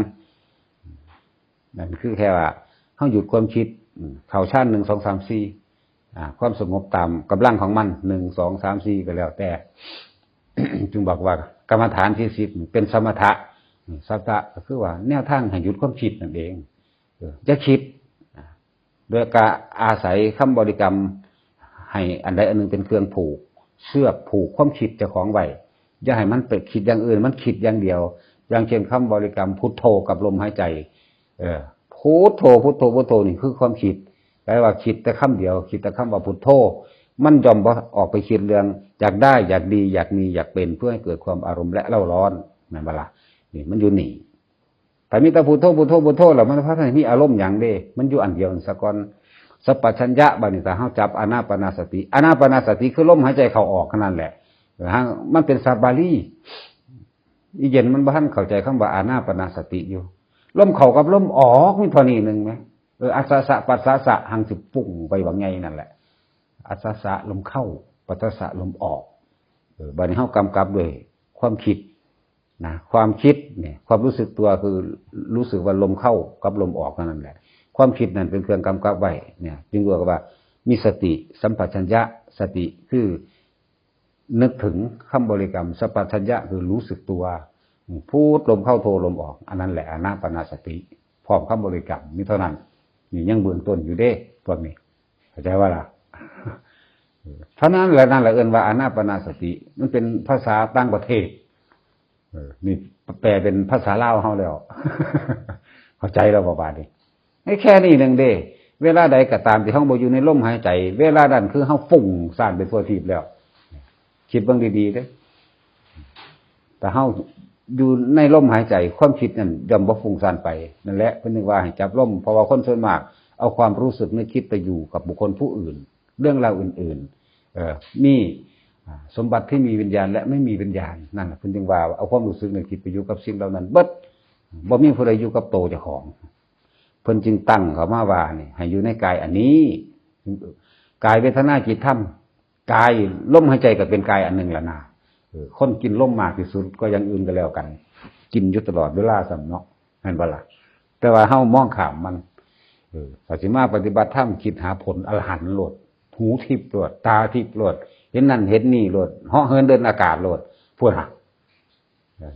นั่นคือแค่ว่าเฮาหยุดความคิด อืม เข้าฌาน หนึ่ง สอง สาม สี่ อ่า ความสงบตามกำลังของมัน หนึ่ง สอง สาม สี่ ก็แล้วแต่ จึงบอกว่ากรรมฐานที่สิบเป็นสมถะ อืม สมถะก็คือว่าแนวทางให้หยุดความคิดนั่นเอง เออ อย่าคิด อ่า โดยการอาศัยคำบริกรรม ให้อันใดอันหนึ่งเป็นเครื่องผูก เชือกผูกความคิดเจ้าของไว้ อย่าให้มันไปคิดอย่างอื่น มันคิดอย่างเดียว อย่างเช่นคำบริกรรมพุทโธกับลมหายใจ เออ พุทโธ พุทโธ พุทโธ นี่คือความคิด แปลว่าคิดแต่คำเดียว คิดแต่คำว่าพุทโธ มันย่อมบ่ออกไปคิดเรื่องอยากได้ อยากดี อยากมี อยากเป็น เพื่อให้เกิดความอารมณ์และเร่าร้อน แม่นบ่ล่ะ นี่มันอยู่นี่ ถ้ามีแต่พุทโธ พุทโธ พุทโธ แล้วมันพาให้มีอารมณ์หยังเด้ มันอยู่อันเดียวนั่นซะก่อน สัมปชัญญะ บัดนี้ถ้าเฮาจับอานาปานสติ อานาปานสติคือลมหายใจเข้าออกเท่านั้นแหละ เออ มันเป็นศัพท์บาลี อีเย็นมันบ่ทันเข้าใจคำว่าอานาปานสติอยู่ ลมเข้ากับลมออกมีเท่านี้หนึ่งไหม เออ อัสสะปัสสะสะ หังสิปุ้งไปว่าไงนั่นแหละ อัสสะลมเข้า ปัสสะลมออก เออ บัดนี้เฮากำกับด้วยความคิดนะ ความคิดเนี่ย ความรู้สึกตัวคือรู้สึกว่าลมเข้ากับลมออกเท่านั้นแหละ ความคิดนั่นเป็นเครื่องกำกับไว้เนี่ย จึงเรียกว่ามีสติ สัมปชัญญะ สติคือนึกถึงคำบริกรรม สัมปชัญญะคือรู้สึกตัว พุทลมเข้า โธลมออก อันนั้นแหละอานาปานสติ พร้อมคำบริกรรม มีเท่านั้น นี่ยังเบื้องต้นอยู่เด้ พวกนี้ เข้าใจว่าล่ะ เท่านั้นแหละ นั่นแหละเอิ้นว่าอานาปานสติ มันเป็นภาษาต่างประเทศ เออ นี่แปลเป็นภาษาลาวเฮาแล้ว เข้าใจแล้วบ่บาดนี้ ไอ้แค่นี้หนึ่งเด้ เวลาใดก็ตามที่เฮาบ่อยู่ในลมหายใจ เวลานั้นคือเฮาฟุ้งซ่านไปทั่วทีปแล้ว คิดเบิ่งดีๆเด้ แต่เฮาอยู่ในลมหายใจ ความคิดนั่นย่อมบ่ฟุ้งซ่านไป นั่นแหละเพิ่นถึงว่าให้จับลม เพราะว่าคนส่วนมากเอาความรู้สึกนึกคิดไปอยู่กับบุคคลผู้อื่น เรื่องราวอื่นๆ เอ่อ มี อ่า สมบัติที่มีวิญญาณและไม่มีวิญญาณ นั่นน่ะเพิ่นจึงว่าเอาความรู้สึกนึกคิดไปอยู่กับสิ่งเหล่านั้นเบิด บ่มีผู้ใดอยู่กับโตเจ้าของ เพิ่นจึงตั้งเข้ามาว่านี่ ให้อยู่ในกายอันนี้ กายเวทนาจิตธรรม กายลมหายใจก็เป็นกายอันหนึ่งแล้วนะ เออ คนกินลมมากที่สุดก็อย่างอื่นก็แล้วกัน กินอยู่ตลอดเวลาซ้ำเนาะ แม่นบ่ล่ะ แต่ว่าเฮามองข้ามมัน เออ ถ้าสิมาปฏิบัติธรรมคิดหาผลอรหันต์โลด หูทิพย์โลด ตาทิพย์โลด เห็นนั่นเห็นนี่โลด เหาะเหินเดินอากาศโลด พูดหา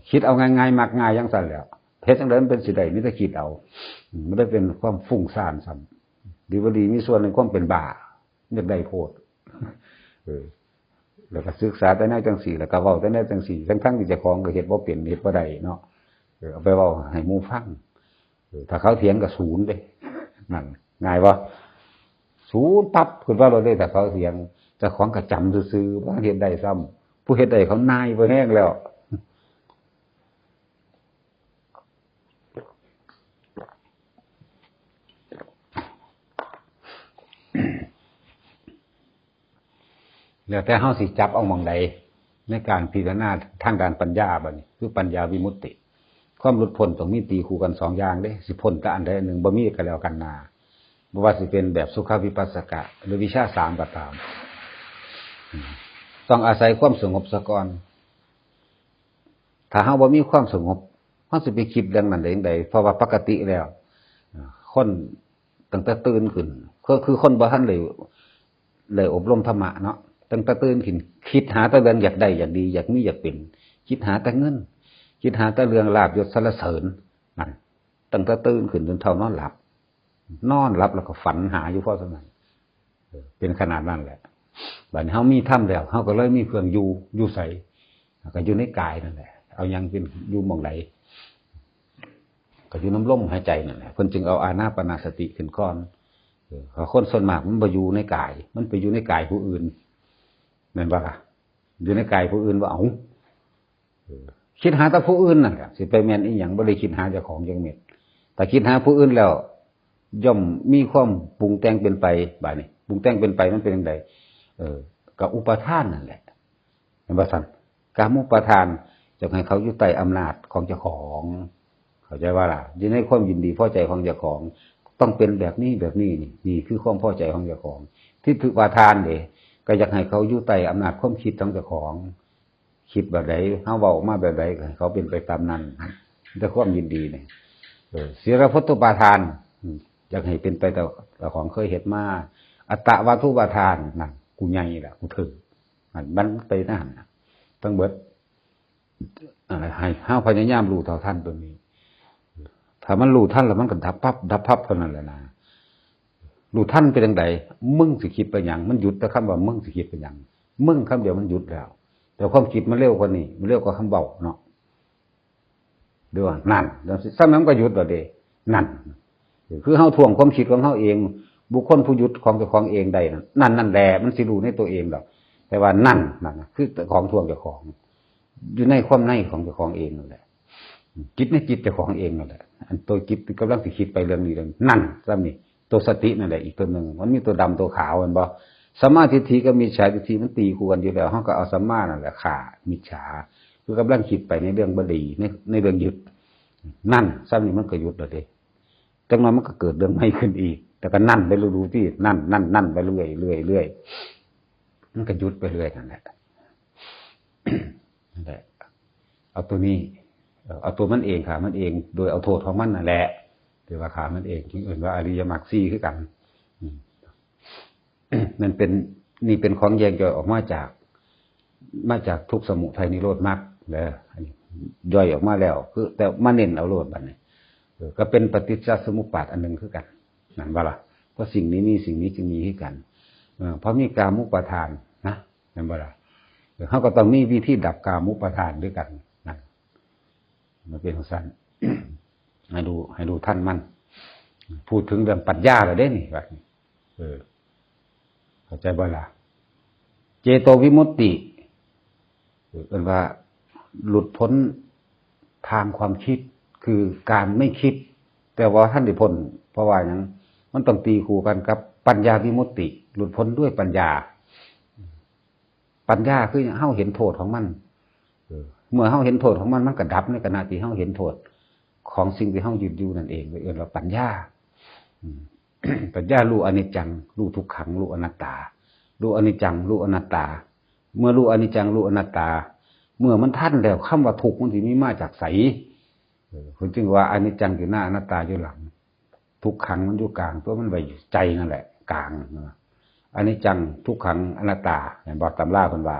คิดเอาง่ายๆ มักง่ายจังซั่นแหล้ว เฮ็ดจั่งใดมันเป็นสิได้ มีแต่คิดเอา อืม มันได้เป็นความฟุ้งซ่านซ้ำ ดีบ่ดีมีส่วนในความเป็นบ้า อยากได้โพด เออ แล้วก็ศึกษาแต่แนวจั่งซี้ แล้วก็เว้าแต่แนวจั่งซี้ ทั้งๆที่เจ้าของก็เฮ็ดบ่เป็น เฮ็ดบ่ได้เนาะ เออ เอาไปเว้าให้หมู่ฟัง เออ ถ้าเขาเถียงก็ศูนย์เด้ นั่น ง่ายบ่ ศูนย์ปั๊บ ขึ้นมาโลดเด้ ถ้าเขาเถียง เจ้าของก็จำซื่อๆ บ่เฮ็ดได้ซ้ำ ผู้เฮ็ดได้เขานายบ่แฮงแล้ว แล้วแต่เฮาสิจับเอาหม่องใด ในการพิจารณาทางด้านปัญญาบัดนี้ คือปัญญาวิมุตติ ความหลุดพ้นต้องมีตีคู่กันสองอย่างเด้ สิพ้นแต่อันใดอันหนึ่ง บ่มีก็แล้วกันนา บ่ว่าสิเป็นแบบสุขวิปัสสกะ หรือวิชาสามก็ตาม อืม ต้องอาศัยความสงบซะก่อน ถ้าเฮาบ่มีความสงบ เฮาสิไปคิดเรื่องนั้นได้จั่งใด เพราะว่าปกติแล้ว คนตั้งแต่ตื่นขึ้น ก็คือคนบ่ทันได้ ได้อบรมธรรมะเนาะ ตั้งแต่ตื่นขึ้น คิดหาแต่เรื่องอยากได้ อยากดี อยากมี อยากเป็น คิดหาแต่เงิน คิดหาแต่เรื่องลาภยศสรรเสริญ นั่น ตั้งแต่ตื่นขึ้นจนเท่านอนหลับ นอนหลับแล้วก็ฝันหาอยู่เพราะฉะนั้น เออ เป็นขนาดนั้นแหละ บัดนี้เฮามีธรรมแล้ว เฮาก็เลยมีเครื่องอยู่ อยู่ไส ก็อยู่ในกายนั่นแหละ เอาหยังเป็นอยู่หม่องใด ก็อยู่นำลมหายใจนั่นแหละ เพิ่นจึงเอาอานาปานสติขึ้นก่อน เออ เพราะคนส่วนมากมันบ่อยู่ในกาย มันไปอยู่ในกายผู้อื่น แม่นบ่ล่ะ อยู่ในกายผู้อื่นว่า เอ้า เออ คิดหาแต่ผู้อื่นนั่นแหละ สิไปแม่นอีหยัง บ่ได้คิดหาเจ้าของจักเม็ด แต่คิดหาผู้อื่นแล้ว ย่อมมีความปรุงแต่งเป็นไป บาดนี้ ปรุงแต่งเป็นไปมันเป็นจั่งใด เออ ก็อุปาทานนั่นแหละ แม่นบ่ซั่น กามุปาทาน อยากให้เขาอยู่ใต้อำนาจของเจ้าของ เข้าใจว่าล่ะ อยู่ในความยินดีพอใจของเจ้าของ ต้องเป็นแบบนี้แบบนี้ นี่ นี่คือความพอใจของเจ้าของ ทิฏฐิอุปาทานเด้ ก็อยากให้เขาอยู่ใต้อำนาจความคิดของเจ้าของ คิดแบบใด เฮาเว้าออกมาแบบใด ก็ให้เขาเป็นไปตามนั้น แต่ความยินดีเนี่ย เออ ศีลพจจุปาทาน อืม อยากให้เป็นไปตามเจ้าของเคยเฮ็ดมา อัตตวาทุปาทาน นั่น กูใหญ่ละ กูถือ นั่น มันไปนั่นน่ะ ทั้งเบิด อ่า ให้เฮาพยายามรู้เท่าทันตัวนี้ ถ้ามันรู้ทันแล้วมันก็ดับปั๊บ ดับปั๊บเท่านั้นแหละนะ รู้ทันเป็นจั่งใด มึงสิคิดไปหยัง มันหยุดแต่คำว่ามึงสิคิดไปหยัง มึงคำเดียวมันหยุดแล้ว แต่ความคิดมันเร็วกว่านี้ มันเร็วกว่าคำเว้าเนาะ เดี๋ยวนั่น แล้วซ้ำนั้นก็หยุดแล้วเด้ นั่น คือเฮาถ่วงความคิดของเฮาเอง บุคคลผู้หยุดของเจ้าของเองได้นั่น นั่นนั่นแหละ มันสิรู้ในตัวเองดอก แต่ว่านั่น นั่นน่ะ คือของถ่วงเจ้าของ อยู่ในความในของเจ้าของเองนั่นแหละ จิตในจิตเจ้าของเองนั่นแหละ อันตัวจิตกำลังสิคิดไปเรื่องนี้เรื่องนั้น ซ้ำนี่ ตัวสตินั่นแหละ อีกตัวหนึ่ง มันมีตัวดำตัวขาว แม่นบ่ สัมมาทิฏฐิกับมิจฉาทิฏฐิมันตีคู่กันอยู่แล้ว เฮาก็เอาสัมมานั่นแหละฆ่ามิจฉา คือกำลังคิดไปในเรื่องบ่ดี ใน ในเรื่องยึด นั่น ซ้ำนี่มันก็หยุดแล้วเด้ จังนั้นมันก็เกิดเรื่องใหม่ขึ้นอีก แต่ก็นั่นไปรู้ๆ ที่นั่น นั่น นั่นไปเรื่อย เรื่อย เรื่อย มันก็หยุดไปเรื่อยนั่นแหละ นั่นแหละ เอาตัวนี้ เอ่อ เอาตัวมันเองฆ่ามันเอง โดยเอาโทษของมันนั่นแหละ ที่ว่าฆ่ามันเอง จึงเอิ้นว่าอริยมรรคสี่คือกัน อืม นั่นเป็น นี่เป็นของแยกย่อยออกมาจาก มาจากทุกข์สมุทัยนิโรธมรรค เด้อ อันนี้ย่อยออกมาแล้ว คือแต่มาเน้นเอาโลดบัดนี้ เออ ก็เป็นปฏิจจสมุปบาทอันหนึ่งคือกัน นั่นบ่ล่ะ เพราะสิ่งนี้มี สิ่งนี้จึงมีคือกัน เออ เพราะมีกามุปาทานนะ นั่นบ่ล่ะ เออ เฮาก็ต้องมีวิธีดับกามุปาทานด้วยกัน นั่น มันเป็นจั่งซั้น ให้รู้ ให้รู้ทันมัน พูดถึงเรื่องปัญญาแล้วเด้นี่บัดนี้ เออ เข้าใจบ่ล่ะ เจโตวิมุตติ เออ เอิ้นว่าหลุดพ้นทางความคิด คือการไม่คิด แต่ว่าทันได้พ้น เพราะว่าหยัง มันต้องตีคู่กันกับปัญญาวิมุตติ หลุดพ้นด้วยปัญญา ปัญญาคือเฮาเห็นโทษของมัน เออ เมื่อเฮาเห็นโทษของมัน มันก็ดับในขณะที่เฮาเห็นโทษของสิ่งที่เฮายึดอยู่นั่นเอง เอิ้นว่าปัญญา อืม ปัญญารู้อนิจจัง รู้ทุกขัง รู้อนัตตา รู้อนิจจัง รู้อนัตตา เมื่อรู้อนิจจัง รู้อนัตตา เมื่อมันทันแล้ว คำว่าทุกข์มันสิมีมาจากไส เออ เพิ่นจึงว่าอนิจจังอยู่หน้า อนัตตาอยู่หลัง ทุกขังมันอยู่กลาง ตัวมันไว้อยู่ใจนั่นแหละ กลางนะ อนิจจัง ทุกขัง อนัตตา เห็นบ่ ตำราเพิ่นว่า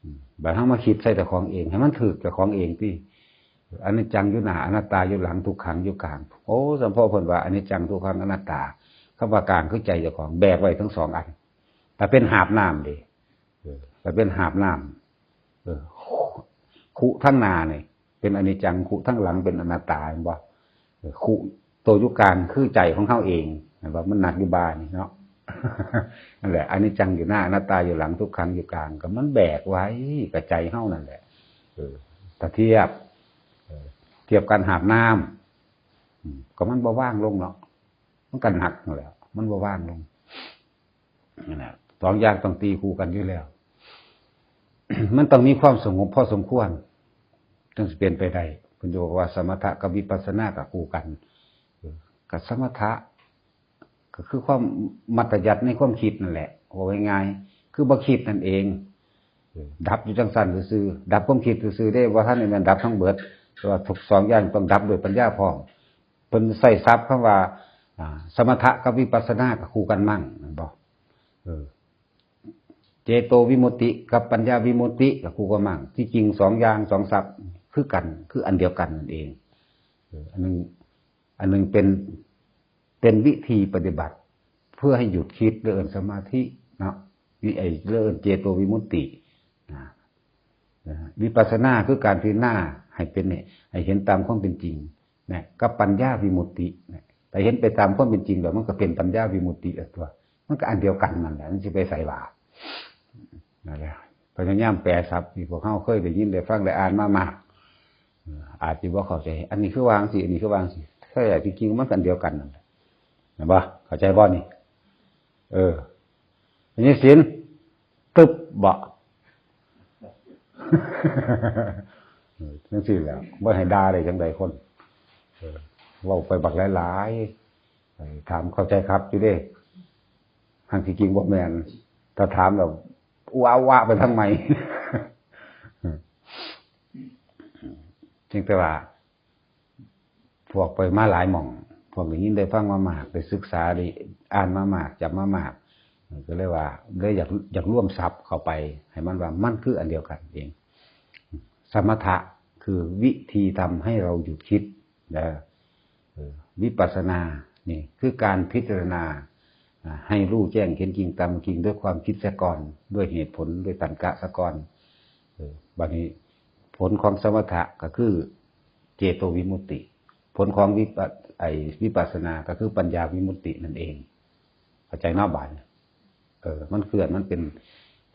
อืม บัดเฮามาคิดใส่เจ้าของเอง ให้มันถืกเจ้าของเองติ อนิจจังอยู่หน้า อนัตตาอยู่หลัง ทุกขังอยู่กลาง โอ้ สมพอเพิ่นว่าอนิจจัง ทุกขัง อนัตตา คำว่ากลางคือใจเจ้าของ แบกไว้ทั้งสองอัน แต่เป็นหาบน้ำเด้ เออ แต่เป็นหาบน้ำ เออ คุทั้งหน้านี่เป็นอนิจจัง คุทั้งหลังเป็นอนัตตา เห็นบ่ เออ คุตัวอยู่กลางคือใจของเฮาเอง เห็นบ่ มันหนักอยู่บ่านี่เนาะ นั่นแหละ อนิจจังอยู่หน้า อนัตตาอยู่หลัง ทุกขังอยู่กลาง ก็มันแบกไว้กับใจเฮานั่นแหละ เออ ถ้าเทียบ เออ เทียบกันหาบน้ำ อืม ก็มันบ่ว่างลงเนาะ มันก็หนักนั่นแหละ มันบ่ว่างลง นั่นแหละ สองอย่างต้องตีคู่กันอยู่แล้ว มันต้องมีความสงบพอสมควร จึงสิเป็นไปได้ เพิ่นจะบอกว่าสมถะกับวิปัสสนาก็คู่กัน เออ กับสมถะ ก็คือความมัธยัสถ์ในความคิดนั่นแหละ ว่าง่ายๆ คือบ่คิดนั่นเอง เออ ดับอยู่จังซั่นซื่อๆ ดับความคิดซื่อๆ เด้ บ่ทันได้แม่นดับทั้งเบิด แต่ว่าทุกสองอย่างต้องดับด้วยปัญญาพร้อม เพิ่นใช้ศัพท์คำว่า อ่า สมถะกับวิปัสสนาก็คู่กันมั่ง แม่นบ่ เออ เจโตวิมุตติกับปัญญาวิมุตติก็คู่กันมั่ง ที่จริงสองอย่างสองศัพท์คือกัน คืออันเดียวกันนั่นเอง เออ อันหนึ่ง อันหนึ่งเป็น เป็นวิธีปฏิบัติ เพื่อให้หยุดคิด เรียกเอิ้นสมาธิเนาะ วิ ไอ้ เรียกเอิ้นเจโตวิมุตติ นะ นะ วิปัสสนาคือการพิจารณาให้เป็นเนี่ย ให้เห็นตามความเป็นจริง นะ กับปัญญาวิมุตติ นะ แต่เห็นไปตามความเป็นจริงแล้วมันก็เป็นปัญญาวิมุตติอันตัว มันก็อันเดียวกันนั่นแหละ มันสิไปไสว่า นั่นแหละ พยายามแปลศัพท์ที่พวกเฮาเคยได้ยินได้ฟังได้อ่านมามาก เอ่อ อาจสิบ่เข้าใจ อันนี้คือว่าจั่งซี้ อันนี้คือว่าจั่งซี้ แท้จริงๆมันก็อันเดียวกันนั่นแหละ เห็นบ่ เข้าใจบ่นี่ เออ อันนี้ศีล ตึบบ่ จังซี่แหละ บ่ให้ด่าได้จังใดคน เออ เว้าไปบักหลายๆ เออ ถามเข้าใจครับอยู่เด้ ทางที่จริงบ่แม่น ถ้าถามแบบ อุอะอุอะไปทางใหม่ เพียงแต่ว่า พวกไปมาหลายหม่อง พวกได้ยินได้ฟังมามาก ได้ศึกษา ได้อ่านมามาก จำมามาก ก็เลยว่า เลยอยาก อยากรวมศัพท์เข้าไป ให้มันว่ามันคืออันเดียวกันเอง สมถะคือวิธีทำให้เราหยุดคิดนะ เออ วิปัสสนา นี่คือการพิจารณา อ่า ให้รู้แจ้งเห็นจริงตามจริงด้วยความคิดซะก่อน ด้วยเหตุผล ด้วยตรรกะซะก่อน เออ บัดนี้ผลของสมถะก็คือเจโตวิมุตติ ผลของวิปัส ไอ้วิปัสสนาก็คือปัญญาวิมุตตินั่นเอง เข้าใจเนาะบาดนี้ เออ มันคืออัน มันเป็น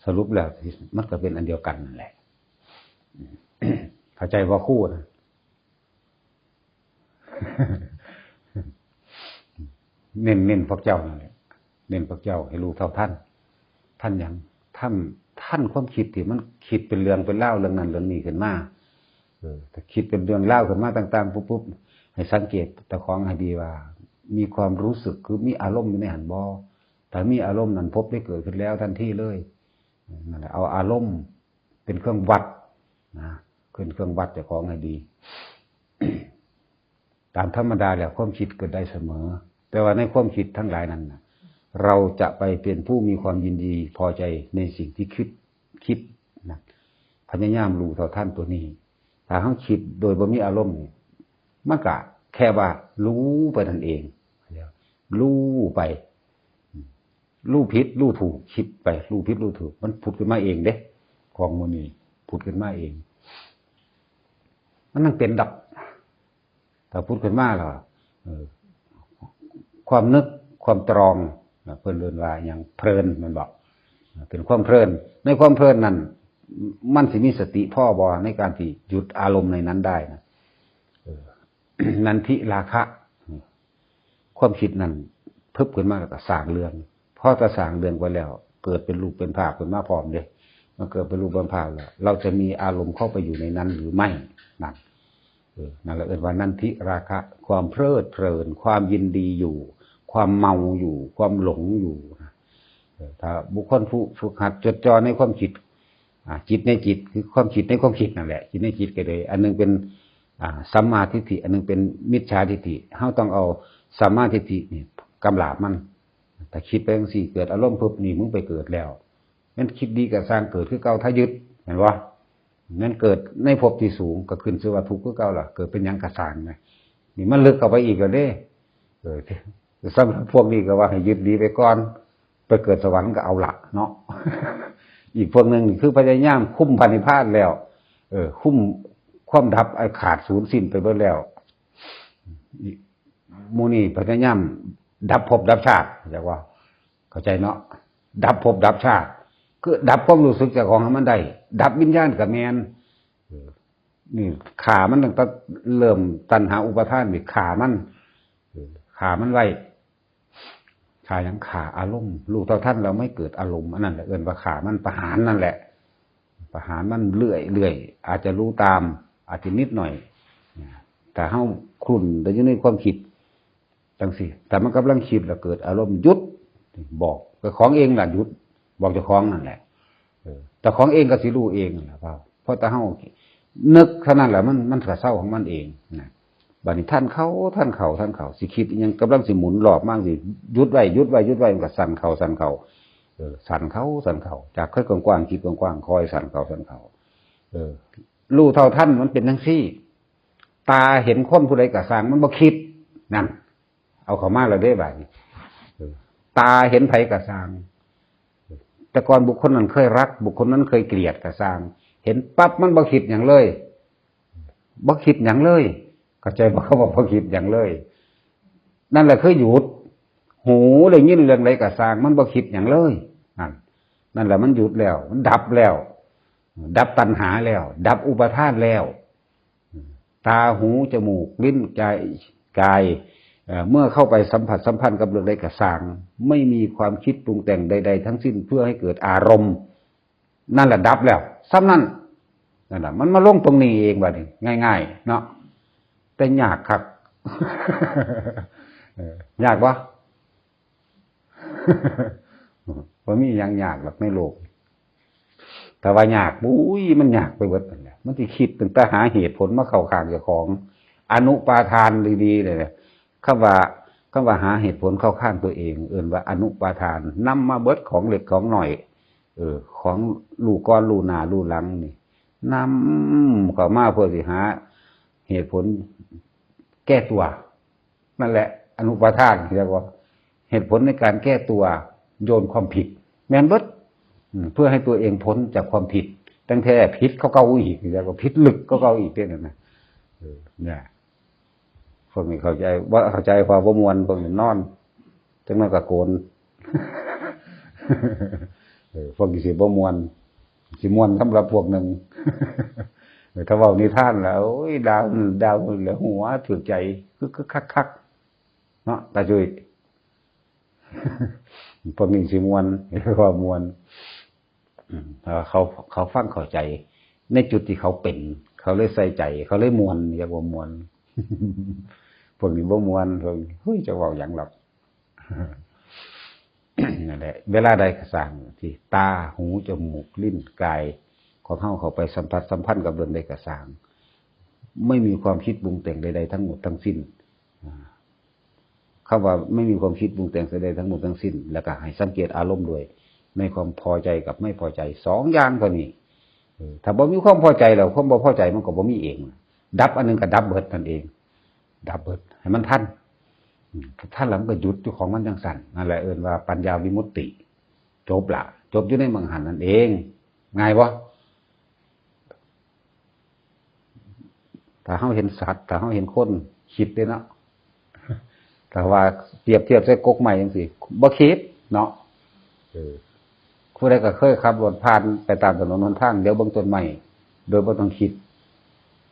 สรุปแล้วมันก็เป็นอันเดียวกันนั่นแหละ อืม เข้าใจบ่ครูนะ เน้น เน้นพวกเจ้านั่นแหละ เน้นพวกเจ้าให้รู้เท่าทัน ทันหยัง ทัน ทันความคิดที่มันคิดเป็นเรื่องเป็นราวเรื่องนั้นเรื่องนี้ขึ้นมา เออ ถ้าคิดเป็นเรื่องราวขึ้นมาต่างๆ ปุ๊บๆ ให้สังเกตเจ้าของให้ดีว่า มีความรู้สึกคือมีอารมณ์อยู่ในหั้นบ่ ถ้ามีอารมณ์นั้นภพได้เกิดขึ้นแล้วทันทีเลย นั่นแหละ เอาอารมณ์เป็นเครื่องวัดนะ เป็นเครื่องวัดเจ้าของให้ดี ตามธรรมดาแล้วความคิดเกิดได้เสมอ แต่ว่าในความคิดทั้งหลายนั้นน่ะ เราจะไปเป็นผู้มีความยินดีพอใจในสิ่งที่คิด คิดนะ พยายามรู้เท่าทันตัวนี้ ถ้าเราคิดโดยบ่มีอารมณ์นี่ มันก็แค่ว่ารู้ไปนั่นเอง รู้ไป รู้ผิดรู้ถูก คิดไป รู้ผิดรู้ถูก มันผุดขึ้นมาเองเด้ ของหมู่นี้ผุดขึ้นมาเอง มันนั่งเป็นดอก ถ้าผุดขึ้นมาแล้ว เออ ความนึก ความตรองนะ เพิ่นเอิ้นว่าหยัง เพลิน แม่นบ่ เป็นความเพลิน ในความเพลินนั่น มันสิมีสติพอบ่ในการที่หยุดอารมณ์ในนั้นได้นะ เออ นันทิราคะ ความคิดนั่นพึบขึ้นมาแล้วก็สร้างเรื่อง พอจะสร้างเรื่องไว้แล้ว เกิดเป็นรูปเป็นภาพขึ้นมาพร้อมเด้ มันเกิดเป็นรูปเป็นภาพแล้ว เราจะมีอารมณ์เข้าไปอยู่ในนั้นหรือไม่ นั่น เออ นั่นแหละเอิ้นว่านันทิราคะ ความเพลิดเพลิน ความยินดีอยู่ ความเมาอยู่ ความหลงอยู่นะ เออ ถ้าบุคคลผู้ฝึกหัดจดจ่อในความคิด อ่า จิตในจิต คือความคิดในความคิดนั่นแหละ จิตในจิตก็เลย อันหนึงเป็น อ่า สัมมาทิฏฐิ อันหนึงเป็นมิจฉาทิฏฐิ เราต้องเอาสัมมาทิฏฐินี่กำราบมัน ถ้าคิดไปจังซี่ เกิดอารมณ์ปุ๊บ นี่มึงไปเกิดแล้ว แม่นคิดดีก็ซ่าง เกิดคือเก่า ถ้ายึด แม่นบ่ แม่นเกิดในภพที่สูง ก็ขึ้นชื่อว่าทุกข์คือเก่าล่ะ เกิดเป็นหยังก็ซ่างนะ นี่มันลึกเข้าไปอีกแล้วเด้ เออ สำหรับพวกนี้ก็ว่าให้ยึดดีไปก่อน ไปเกิดสวรรค์ก็เอาละเนาะ อีกพวกหนึ่งนี่คือพยายามคุมพระนิพพานแล้ว เออ คุมความดับ ไอ้ขาดสูญสิ้นไปเบิดแล้ว หมู่นี้พยายามดับภพดับชาติ จักว่า เข้าใจเนาะ ดับภพดับชาติ คือดับความรู้สึกเจ้าของให้มันได้ ดับวิญญาณก็แม่น เออ นี่ฆ่ามันตั้งแต่เริ่มตัณหาอุปาทานนี่ฆ่ามัน เออ ฆ่ามันไว้ ฆ่าหยัง ฆ่าอารมณ์ รู้เท่าทันแล้วไม่เกิดอารมณ์ อันนั้นแหละเอิ้นว่าฆ่ามัน ประหารนั่นแหละ ประหารมันเรื่อยๆ อาจจะรู้ตาม อาจจะนิดหน่อย แต่เฮาครุ่นแต่อยู่ในความคิดจังซี่ แต่มันกำลังคิดแล้วเกิดอารมณ์หยุด บอกเจ้าของเองล่ะหยุด บอกเจ้าของนั่นแหละ เออ เจ้าของเองก็สิรู้เองนั่นแหละ เพราะ เพราะแต่เฮานึกเท่านั้นแหละ มัน มันก็เซาของมันเองนะ บัดนี้ทันเข้า ทันเข้า ทันเข้า สิคิดอิหยังกำลังสิหมุนรอบมาสิ หยุดไว้ หยุดไว้ หยุดไว้ มันก็สั่นเข้า สั่นเข้า เออ สั่นเข้า สั่นเข้า จากเคยกว้างๆ คิดกว้างๆ คอยสั่นเข้า สั่นเข้า เออ รู้เท่าทันมันเป็นจังซี่ ตาเห็นคนผู้ใดก็ซ่าง มันบ่คิด นั่น เอาเข้ามาแล้วเด้บาดนี้ เออ ตาเห็นไผก็ซ่าง แต่ก่อนบุคคลนั้นเคยรัก บุคคลนั้นเคยเกลียดก็ซ่าง เห็นปั๊บมันบ่คิดหยังเลย บ่คิดหยังเลย เข้าใจบ่ คำว่าบ่คิดหยังเลย นั่นแหละคือหยุด หูได้ยินเรื่องใดก็ซ่าง มันบ่คิดหยังเลย นั่น นั่นแหละมันหยุดแล้ว มันดับแล้ว ดับตัณหาแล้ว ดับอุปาทานแล้ว ตา หู จมูก ลิ้น ใจ กาย เอ่อ เมื่อเข้าไปสัมผัสสัมพันธ์กับเรื่องใดก็ซ่าง ไม่มีความคิดปรุงแต่งใดๆ ทั้งสิ้นเพื่อให้เกิดอารมณ์ นั่นแหละดับแล้ว ส่ำนั้น นั่นแหละมันมาลงตรงนี้เองบัดนี้ ง่ายๆ เนาะ แต่ยากคัก เออยากบ่ บ่มีหยังยากหรอกในโลก แต่ว่ายาก บุ้ย มันยากไปเบิดนั่นแหละ มันสิคิดตั้งแต่หาเหตุผลมาเข้าข้างเจ้าของ อนุปาทานดีๆ เลยนะ คำว่า คำว่าหาเหตุผลเข้าข้างตัวเอง เอิ้นว่าอนุปาทาน นำมาเบิดของเล็กของน้อย เออ ของรู้ก่อนรู้หน้ารู้หลังนี่ นำเข้ามาเพื่อสิหาเหตุผลแก้ตัว นั่นแหละ อนุปาทาน เรียกว่าเหตุผลในการแก้ตัว โยนความผิด แม่นเบิด อืม เพื่อให้ตัวเองพ้นจากความผิด ตั้งแต่ผิดก็เก่าอีก เรียกว่าผิดลึกก็เก่าอีกเนี่ยนะ เออ เนี่ย พวกนี้เข้าใจ บ่เข้าใจ พอบ่ม่วน พวกนี้นอน จังนั้นก็โกน เออ พวกนี้สิบ่ม่วน สิม่วนสำหรับพวกหนึ่ง เออ ถ้าเว้านิทานแล้ว โอ้ย ดาว ดาวแล้วหัวถืกใจ คึกๆ คักๆ เนาะ ตาจุ้ย พวกนี้สิม่วน เรียกว่าม่วน อืม เพราะว่าเขา เขาฟังเข้าใจ ในจุดที่เขาเป็น เขาเลยใส่ใจ เขาเลยม่วน เรียกว่าม่วน พวกนี้บ่ม่วน พวกนี้ เฮ้ย จะเว้าหยังหรอก นั่นแหละ เวลาใดก็ซ่างที่ตา หู จมูก ลิ้น กาย ของเฮาเข้าไปสัมผัสสัมพันธ์กับเรื่องใดก็ซ่าง ไม่มีความคิดปรุงแต่งใดๆ ทั้งหมดทั้งสิ้น อ่า คำว่าไม่มีความคิดปรุงแต่งใดๆ ทั้งหมดทั้งสิ้น แล้วก็ให้สังเกตอารมณ์ด้วย ในความพอใจกับไม่พอใจ สองอย่างเท่านี้ เออ ถ้าบ่มีความพอใจแล้ว ความบ่พอใจมันก็บ่มีเอง ดับอันหนึ่งก็ดับเบิดนั่นเอง ดับเบิด ให้มันทัน อืม ทันแล้วมันก็หยุดอยู่ของมันจังซั่น นั่นแหละเอิ้นว่าปัญญาวิมุตติ จบละ จบอยู่ในมังหันนั่นเอง ง่ายบ่ ถ้าเฮาเห็นสัตว์ ถ้าเฮาเห็นคน คิดเด้เนาะ ถ้าว่าเปรียบเทียบใส่กกไม้จังซี่ บ่คิดเนาะ เออ ผู้ใดก็เคยขับรถผ่านไปตามถนนหนทาง เดี๋ยวเบิ่งต้นไม้ โดยบ่ต้องคิด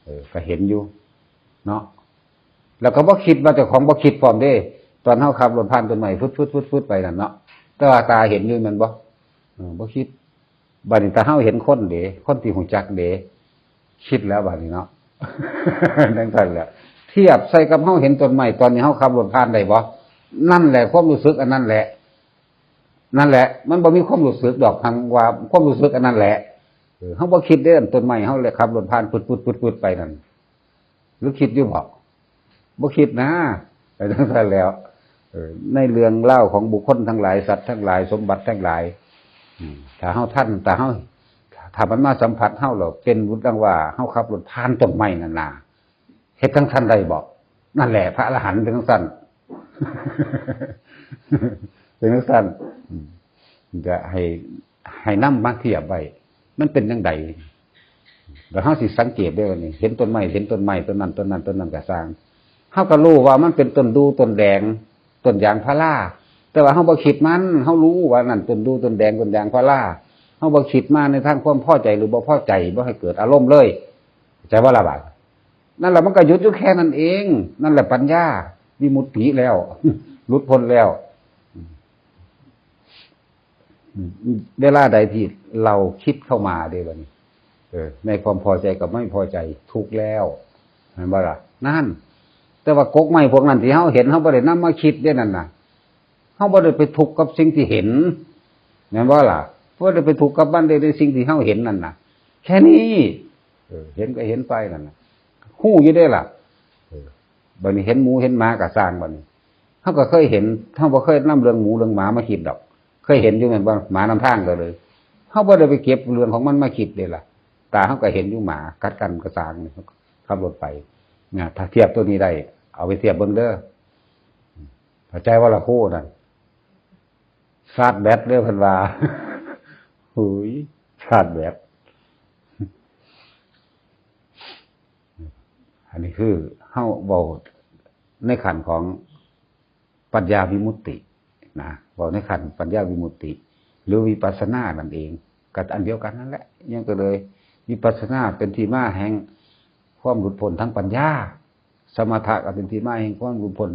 เออ ก็เห็นอยู่ เนาะ แล้วก็บ่คิดว่าเจ้าของบ่คิดพร้อมเด้ ตอนเฮาขับรถผ่านต้นไม้ ฟึดๆๆๆ ไปนั่นเนาะ แต่ว่าตาเห็นอยู่แม่นบ่ เออ บ่คิด บัดนี้ถ้าเฮาเห็นคนเด้ คนที่ฮู้จักเด้ คิดแล้วบัดนี้เนาะ จังซั่นแหละ เทียบใส่กับเฮาเห็นต้นไม้ ตอนนี้เฮาขับรถผ่านได้บ่ นั่นแหละความรู้สึกอันนั้นแหละ นั่นแหละ มันบ่มีความรู้สึกดอก หั้งว่าความรู้สึกอันนั้นแหละ เออ เฮาบ่คิดเด้ ต้นไม้ เฮาเลยขับรถผ่าน ปึ๊ดๆๆๆ ไปนั่น หรือคิดอยู่บ่ บ่คิดนะ ไปจังซั่นแล้ว เออ ในเรื่องราวของบุคคลทั้งหลาย สัตว์ทั้งหลาย สมบัติทั้งหลาย อืม ถ้าเฮาทัน ถ้าเฮา ถ้ามันมาสัมผัสเฮาแล้ว เป็นบุญดังว่าเฮาขับรถผ่านต้นไม้นั่นน่ะ เฮ็ดจังซั่นได้บ่ นั่นแหละ พระอรหันต์เป็นจังซั่น เป็นจังซั่น อืม จะให้ ให้นำมาเทียบไว้ มันเป็นจังใด แล้วเฮาสิสังเกตได้ว่านี่ เห็นต้นไม้ เห็นต้นไม้ ต้นนั้น ต้นนั้น ต้นนั้นก็ซ่าง เฮาก็รู้ว่ามันเป็นต้นดู่ ต้นแดง ต้นยางพารา แต่ว่าเฮาบ่คิดมัน เฮารู้ว่านั่นต้นดู่ ต้นแดง ต้นยางพารา เฮาบ่คิดมาในทางความพอใจหรือบ่พอใจ บ่ให้เกิดอารมณ์เลย เข้าใจบ่ล่ะบาด นั่นแหละมันก็หยุดอยู่แค่นั้นเอง นั่นแหละปัญญา วิมุตติแล้ว หลุดพ้นแล้ว อืม เวลาใดที่เราคิดเข้ามาเด้บัดนี้ เออ ในความพอใจกับไม่พอใจ ทุกข์แล้ว เห็นบ่ล่ะ นั่น แต่ว่ากกไม้พวกนั้นที่เฮาเห็น เฮาบ่ได้นำมาคิดเด้นั่นน่ะ เฮาบ่ได้ไปทุกข์กับสิ่งที่เห็น แม่นบ่ล่ะ บ่ได้ไปทุกข์กับมันเด้ ในสิ่งที่เฮาเห็นนั่นน่ะ แค่นี้ เออ เห็นก็เห็นไปนั่นน่ะ ฮู้อยู่เด้ล่ะ เออ บัดนี้เห็นหมูเห็นหมาก็ซ่างบัดนี้ เฮาก็เคยเห็น เฮาบ่เคยนำเรื่องหมูเรื่องหมามาคิดดอก เคยเห็นอยู่แม่นบ่ หมานำทางก็เลย เฮาบ่ได้ไปเก็บเรื่องของมันมาคิดเด้ล่ะ ตาเฮาก็เห็นอยู่หมากัดกันก็ซ่างนี่ ขับรถไป นะ ถ้าเทียบตัวนี้ได้ เอาไปเทียบเบิ่งเด้อ เข้าใจบ่ล่ะครูนั่น ชาร์จแบตเด้อเพิ่นว่า หุย ชาร์จแบต อันนี้คือเฮาเว้าในขั้นของปัญญาวิมุตตินะ เว้าในขั้นปัญญาวิมุตติ หรือวิปัสสนานั่นเอง ก็อันเดียวกันนั่นแหละ ยังก็เลย วิปัสสนาเป็นที่มาแห่งความหลุดพ้นทางปัญญา สมถะก็เป็นที่มาแห่งความหลุดพ้น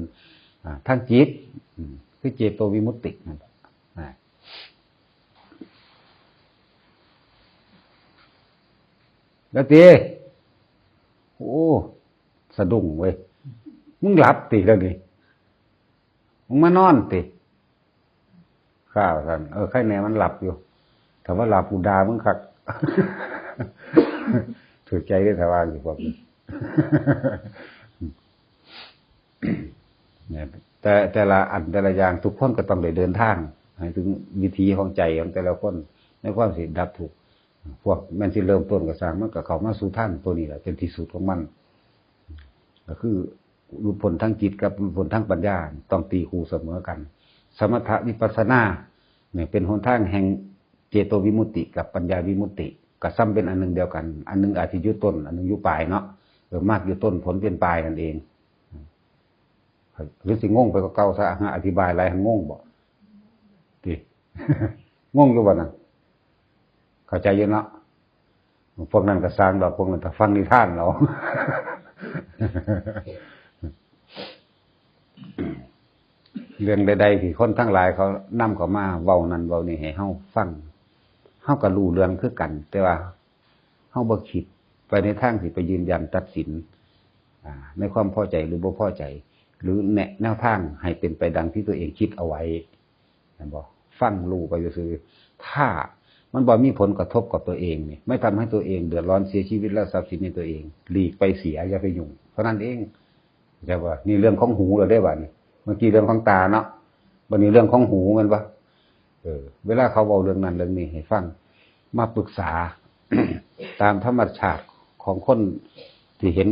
อ่า ทางจิต อืม คือเจโตวิมุตตินั่นแหละ นะ แล้วติ โอ้ สะดุ้งเว้ย มึงหลับติแล้วนี่ มึงมานอนติ ข้าว่าซั่น เออ ใครแน่มันหลับอยู่ ถ้าว่าหลับกูด่ามึงคัก ถือใจได้ถ้าว่าอยู่พวกนี้ เนี่ย แต่ แต่ละอันแต่ละอย่างทุกคนก็ต้องได้เดินทาง ให้ถึงวิถีของใจของแต่ละคน ในความสิดับทุกข์ พวกแม่นสิเริ่มต้นก็สร้าง มันก็เข้ามาสู่ทางตัวนี้แหละ เป็นที่สุดของมัน ก็คือหลุดพ้นทางจิตกับหลุดพ้นทางปัญญา ต้องตีคู่เสมอกัน สมถะวิปัสสนาเนี่ยเป็นหนทางแห่งเจโตวิมุตติกับปัญญาวิมุตติ ก็ซ้ำเป็นอันหนึ่งเดียวกัน อันหนึ่งอาจจะอยู่ต้น อันหนึ่งอยู่ปลายเนาะ เออ มรรคอยู่ต้น ผลเป็นปลายนั่นเอง หรือสิงงไปกว่าเก่าซะ อธิบายหลาย งงบ่ ติ งงอยู่บ่นั่น เข้าใจอยู่เนาะ พวกนั้นก็สร้างดอก พวกนั้นก็ฟังนิทานเอา เรื่องใดๆที่คนทั้งหลายเขานำเข้ามาเว้านั่นเว้านี่ให้เฮาฟัง เฮาก็รู้เรื่องคือกัน แต่ว่าเฮาบ่คิดไปในทางที่ไปยืนยันตัดสิน อ่า ในความพอใจหรือบ่พอใจ หรือแนะแนวทางให้เป็นไปดังที่ตัวเองคิดเอาไว้ แม่นบ่ ฟังรู้ไปซื่อๆ ถ้ามันบ่มีผลกระทบกับตัวเองนี่ ไม่ทำให้ตัวเองเดือดร้อนเสียชีวิตและทรัพย์สินในตัวเอง หลีกไปเสีย อย่าไปยุ่ง เท่านั้นเอง เข้าใจบ่ นี่เรื่องของหูแล้วเด้บัดนี้ เมื่อกี้เรื่องของตาเนาะ บัดนี้เรื่องของหู แม่นบ่ เออ เวลาเขาเว้าเรื่องนั้นเรื่องนี้ให้ฟัง มาปรึกษา ตามธรรมชาติของคนที่เห็น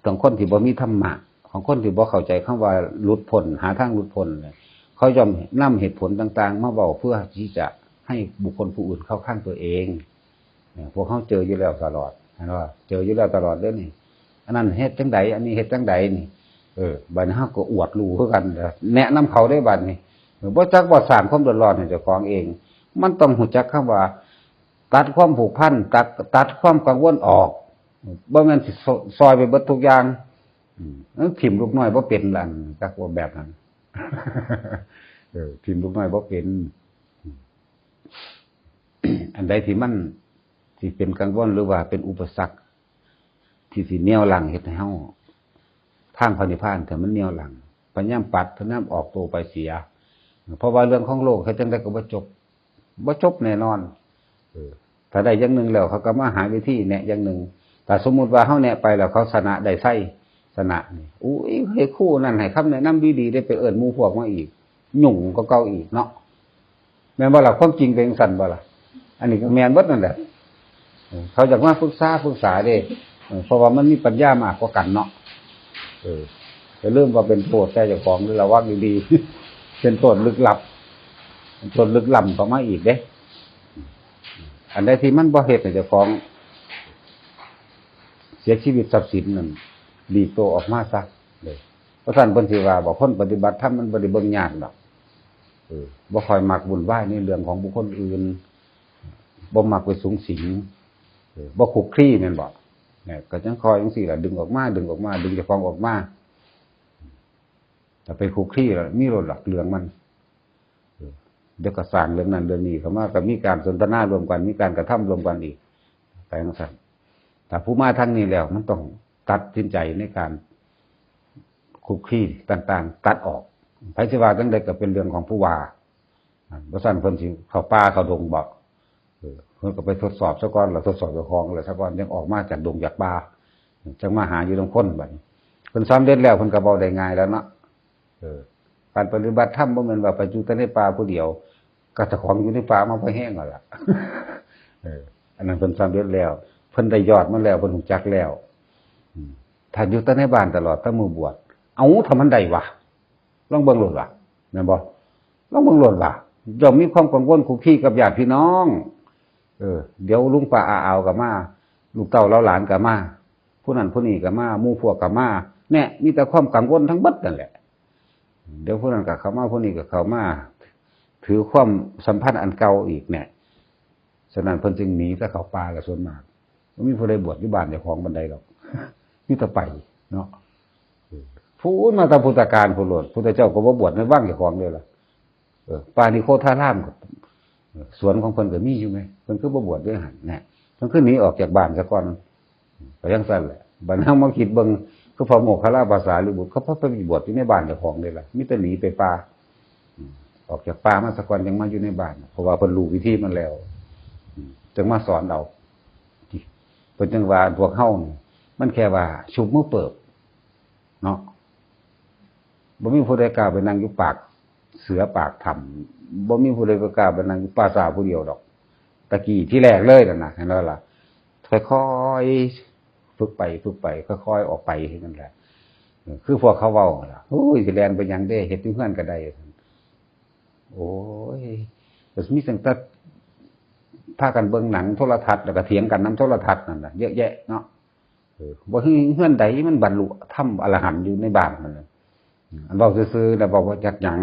ของคนที่บ่มีธรรมะ ของคนที่บ่เข้าใจคำว่าหลุดพ้น หาทางหลุดพ้นเนี่ย เขาย่อมนำเหตุผลต่างๆ มาเว้าเพื่อที่จะให้บุคคลผู้อื่นเข้าข้างตัวเอง เนี่ย พวกเขาเจออยู่แล้วตลอด เห็นบ่ เจออยู่แล้วตลอดเด้อนี่ อันนั้นเฮ็ดจั่งใด อันนี้เฮ็ดจั่งใดนี่ เออ บัดนี้เฮาก็อวดรู้คือกัน แนะนำเขาได้บัดนี้ เออ บ่จักว่าสร้างความเดือดร้อนให้เจ้าของเอง มันต้องรู้จักคำว่า ตัดความผูกพัน ตัด ตัดความกังวลออก บ่แม่นสิซ- ซอยไปเบิดทุกอย่าง อืม มันถิ่มลูกน้อยบ่เป็นล่ะ จักว่าแบบนั้น เออ ถิ่มลูกน้อยบ่เป็น อันใดที่มันสิเป็นกังวลหรือว่าเป็นอุปสรรค ที่สิเหนี่ยวรั้งเฮ็ดให้เฮา ทางพระนิพพานถ้ามันเหนี่ยวรั้ง พยายามปัด พยายามออกตัวไปเสีย เพราะว่าเรื่องของโลกเฮ็ดจั่งใดก็บ่จบ บ่จบแน่นอน เออ ถ้าได้อย่างหนึ่งแล้วเขาก็มาหาวิธีแนะอย่างหนึ่ง ถ้าสมมุติว่าเฮาแนะไปแล้วเขาชนะได้ไส ชนะนี่ อุ้ย เฮ้ย ครูนั่นให้คำแนะนำดีๆ ได้ไปเอิ้นหมู่พวกมาอีก ยุ่งกว่าเก่าอีกเนาะ แม่นบ่ล่ะ ความจริงเป็นจั่งซั้นบ่ล่ะ อันนี้ก็แม่นเบิดนั่นแหละ เออ เขาอยากมาปรึกษา ปรึกษาเด้ เออ เพราะว่ามันมีปัญญามากกว่ากันเนาะ เออ อย่าลืมว่าเป็นโทษแก่เจ้าของ หรือระวังดีๆ เป็นโทษลึกลับ เป็นโทษลึกล้ำเข้ามาอีกเด้ อันใดที่มันบ่เฮ็ดให้เจ้าของเสียชีวิตทรัพย์สินนั่น หลีกตัวออกมาซะเด้อ เพราะฉะนั้นเพิ่นสิว่า บอกคนปฏิบัติธรรมมันบ่ได้เบิ่งยากดอก เออ บ่ค่อยมักวุ่นวายในเรื่องของบุคคลอื่น บ่มักไปสุงสิง เออ บ่คลุกคลีแม่นบ่ เนี่ย ก็จั่งคอยจั่งซี่ล่ะ ดึงออกมา ดึงออกมา ดึงเจ้าของออกมา ถ้าไปคลุกคลีแล้วมีโลดดอกเรื่องมัน เออ เดี๋ยวก็สร้างเรื่องนั้นเรื่องนี้เข้ามา ก็มีการสนทนาร่วมกัน มีการกระทำร่วมกันอีก ไปจั่งซั้น ถ้าผู้มาทางนี้แล้ว มันต้องตัดสินใจในการคลุกคลีต่างๆ ตัดออก ไผสิว่าจั่งใดก็เป็นเรื่องของผู้ว่า อ่า บ่ซั้นเพิ่นสิเข้าป่าเข้าดงบ่ เออ เพิ่นก็ไปทดสอบซะก่อน แล้วทดสอบเจ้าของแล้วซะก่อน จั่งออกมาจากดงจากป่า จั่งมาหาอยู่นำคนบัดนี้ เพิ่นสำเร็จแล้วเพิ่นก็เว้าได้ง่ายแล้วเนาะ เออ การปฏิบัติธรรมบ่แม่นว่าไปอยู่แต่ในป่าผู้เดียว ก็เจ้าของอยู่ในป่ามาพอแฮงแล้วล่ะ เออ อันนั้นเพิ่นสำเร็จแล้ว เพิ่นได้ยอดมาแล้ว เพิ่นรู้จักแล้ว อืม ถ้าอยู่แต่ในบ้านตลอด แต่มื้อบวช เอ้า ถ้ามันได้วะ ลองเบิ่งโลดวะ แม่นบ่ ลองเบิ่งโลดวะ ย่อมมีความกังวลคุกคีกับญาติพี่น้อง เออ เดี๋ยวลุงป้าอาอาวก็มา ลูกเต้าเหล่าหลานก็มา ผู้นั้นผู้นี้ก็มา หมู่พวกก็มา เนี่ย มีแต่ความกังวลทั้งเบิดนั่นแหละ เดี๋ยวผู้นั้นก็เข้ามา ผู้นี้ก็เข้ามา ถือความสัมพันธ์อันเก่าอีกเนี่ย ฉะนั้นเพิ่นจึงหนีแต่เข้าป่าละส่วนมาก บ่มีผู้ใดบวชอยู่บ้านเจ้าของปานใดดอก มีแต่ไปเนาะ เออ พู้นมาแต่พุทธกาลพู้นโลด พุทธเจ้าก็บ่บวชในวังเจ้าของเลยล่ะ เออ ป่านิโคธารามก็ เออ สวนของเพิ่นก็มีอยู่ไหม เพิ่นคือบ่บวชด้วยหั่นแหละ เพิ่นคือหนีออกจากบ้านซะก่อน ก็จั่งซั้นแหละ บัดเฮามาคิดเบิ่ง คือพระโมคคัลลาภาษาริบุตร เขาพาไปบวชอยู่ในบ้านเจ้าของเด้ล่ะ มีแต่หนีไปป่า อืม ออกจากป่ามาซะก่อน จั่งมาอยู่ในบ้าน เพราะว่าเพิ่นรู้วิธีมันแล้ว อืม จั่งมาสอนเอา เพิ่นจั่งว่าพวกเฮานี่ มันแค่ว่าชุบมือเปิบ เนาะ บ่มีผู้ใดกล้าไปนั่งอยู่ปากเสือปากถ้ำ บ่มีผู้ใดก็กล้าไปนั่งอยู่ป่าช้าผู้เดียวดอก ตะกี้ที่แรกเลยนั่นน่ะ เห็นบ่ล่ะ ค่อยๆ ฝึกไป ฝึกไป ค่อยๆ ออกไป นั่นแหละ เออ คือพวกเขาเว้าหั่นล่ะ "โอ้ย สิแล่นไปหยังเด้ เฮ็ดอยู่เฮือนก็ได้" โอ้ย ก็มีตั้งแต่พากันเบิ่งหนังโทรทัศน์ แล้วก็เถียงกันนำโทรทัศน์นั่นน่ะ เยอะแยะเนาะ เออ บ่มีเฮือนใดมันบรรลุธรรมอรหันต์อยู่ในบ้านนั่นน่ะ อืม อันเว้าซื่อๆ แล้วเว้าบ่จักหยัง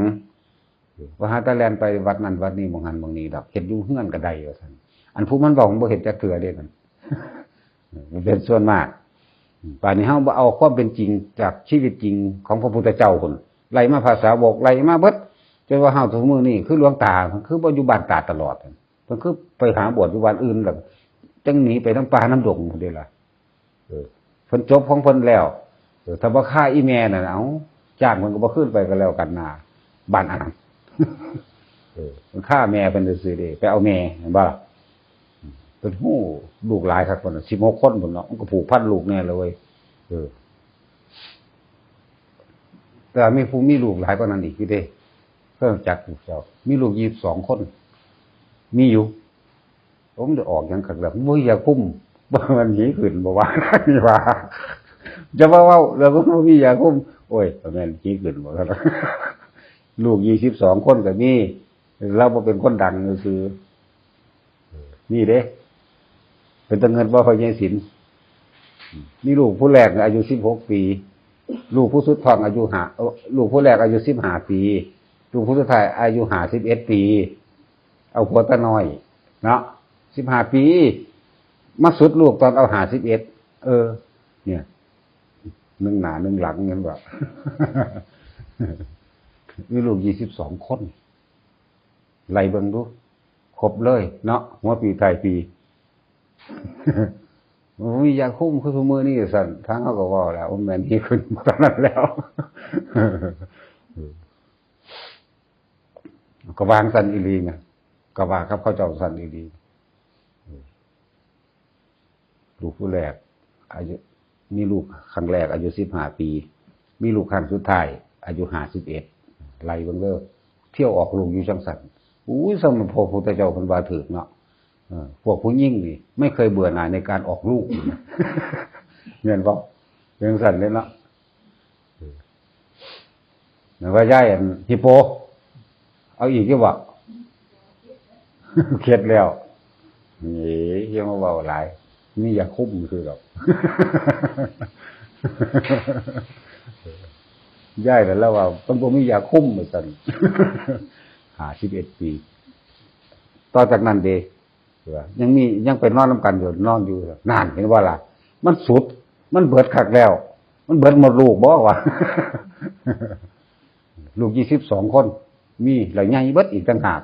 เออ ว่าหาแต่แล่นไปวัดนั่นวัดนี้ หม่องหั้นหม่องนี้ดอก เฮ็ดอยู่เฮือนก็ได้ ว่าซั่น อันผู้มันเว้ามันบ่เฮ็ดจักเทื่อเด้นั่น เออ มันเป็นส่วนมาก อืม ป่านนี้เฮาบ่เอาความเป็นจริงจากชีวิตจริงของพระพุทธเจ้าพุ้น ไล่มาพระสาวก ไล่มาเบิด จนว่าเฮาทุกมื้อนี้คือหลวงตา คือบ่อยู่บ้านตาดตลอด เพิ่นคือไปหาบวชอยู่บ้านอื่น แล้วจั่งหนีไปนำป่านำดงพุ้นเด้ล่ะ เออ เพิ่นจบของเพิ่นแล้ว เออ ถ้าบ่ฆ่าอีแม่นั่น เอ้า จ้างเพิ่นก็บ่คืนไปก็แล้วกันนา บ้านอันนั้น เออ เพิ่นฆ่าแม่เพิ่นซื่อๆเด้ ไปเอาแม่ เห็นบ่ล่ะ เพิ่นฮู้ลูกหลายคักพุ้นน่ะ สิบหกคนพุ้นเนาะ มันก็ผูกพันลูกแน่เลยเว้ย เออ แต่ว่ามีผู้มีลูกหลายกว่านั้นอีกอยู่เด้ เพิ่นจักอยู่เจ้า มีลูกยี่สิบสองคน มีอยู่ ผมได้ออกหยังคักแล้ว บ่อยากคุ้ม บ่มันหนีขึ้น บ่ว่า นี่ว่า จะมาเว้าแล้วมันบ่มีอยากคุ้ม โอ้ย ก็แม่นหนีขึ้นบ่ ลูกยี่สิบสองคนก็มี เราบ่เป็นคนดังซื่อๆ นี่เด้ เป็นตาเงินบ่ พ่อใหญ่ศิลป์ มีลูกผู้แรกอายุสิบหกปี ลูกผู้สุดท้องอายุห้า เอ่อ ลูกผู้แรกอายุสิบห้าปี ลูกผู้สุดท้ายอายุห้าสิบเอ็ดปี เอาผัวแต่น้อย เนาะ สิบห้าปี มาสุดลูกตอนเอาห้าสิบเอ็ด เออ เนี่ย หนึ่งหน้าหนึ่งหลัง เห็นบ่ มีลูกยี่สิบสองคน ไล่เบิ่งดู ครบเลยเนาะ หัวปีท้ายปี บ่มียาคุมคือซุมื้อนี้ ซั่น ทางเฮาก็เว้าแล้ว บ่แม่นหนีขึ้นเท่านั้นแล้ว ก็วางซั่นอีหลีนะ ก็ว่ากับเขาเจ้าซั่นอีหลี ลูกผู้แรก อายุ มีลูกครั้งแรกอายุสิบห้าปี มีลูกครั้งสุดท้ายอายุห้าสิบเอ็ด ไล่เบิ่งเด้อ เที่ยวออกลูกอยู่จั่งซั่น อุ้ย สมัยพระพุทธเจ้าเพิ่นว่าถูกเนาะ เออ พวกผู้หญิงนี่ไม่เคยเบื่อหน่ายในการออกลูก แม่นบ่ เป็นจั่งซั่นเด้เนาะ เออ แม่นว่ายายอันฮิปโป เอาอีกอยู่บ่ เข็ดแล้ว เอ้ย อย่ามาเว้าหลาย มียาคุมคือดอก ยายนั่นแหละว่า มันบ่มียาคุมว่าซั่น ห้าสิบเอ็ดปี ต่อจากนั้นเด้ ว่ายังมี ยังไปนอนนำกันอยู่ นอนอยู่ นั่น เห็นบ่ล่ะ มันสุด มันเบิดคักแล้ว มันเบิดหมดลูกบ่วะ ลูกยี่สิบสองคน มี แล้วใหญ่เบิดอีกต่างหาก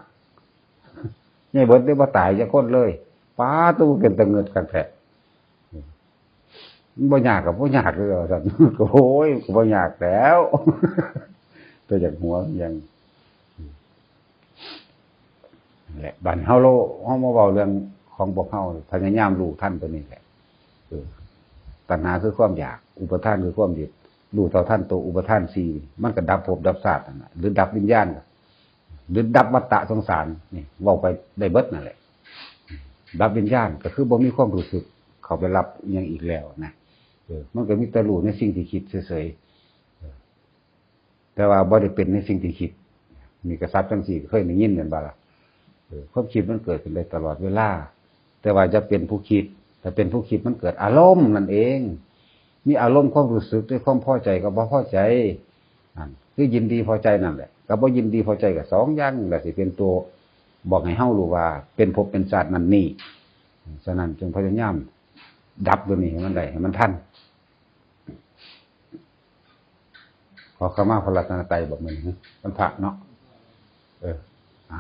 ใหญ่เบิดได้บ่ตายจักคนเลย ป๊าด ตัวเป็นตะเงิดคักแท้ มันบ่ยากก็บ่ยากเลยว่าซั่น ก็โอ้ย ก็บ่ยากแล้ว แต่อยากหัวอย่าง นั่นแหละ บัดเฮาโล เฮามาเว้าเรื่องของพวกเฮา พยายามรู้ทันตัวนี้แหละ เออ ตัณหาคือความอยาก อุปาทานคือความยึด รู้เท่าทันตัวอุปาทานสี่ มันก็ดับภพดับชาตินั่นน่ะ หรือดับวิญญาณ หรือดับวัฏฏะสงสาร นี่ เว้าไปได้เบิดนั่นแหละ ดับวิญญาณก็คือบ่มีความรู้สึกเข้าไปรับอิหยังอีกแล้วนะ เออ มันก็มีแต่รู้ในสิ่งที่คิดเฉยๆ เออ แต่ว่าบ่ได้เป็นในสิ่งที่คิด นี่กษัตริย์จั่งซี้เคยได้ยินแม่นบ่ล่ะ เออ ความคิดมันเกิดขึ้นได้ตลอดเวลา แต่ว่าอย่าเป็นผู้คิด ถ้าเป็นผู้คิดมันเกิดอารมณ์นั่นเอง มีอารมณ์ความรู้สึกด้วยความพอใจกับบ่พอใจ นั่น คือยินดีพอใจนั่นแหละ กับบ่ยินดีพอใจก็สองอย่างนี่แหละ สิเป็นตัวบอกให้เฮารู้ว่าเป็นภพเป็นชาตินั่นนี่ ฉะนั้นจงพยายามดับตัวนี้ให้มันได้ ให้มันทัน ขอขมาพระรัตนตรัย บอกมัน วันพระเนาะ เออ อ่ะ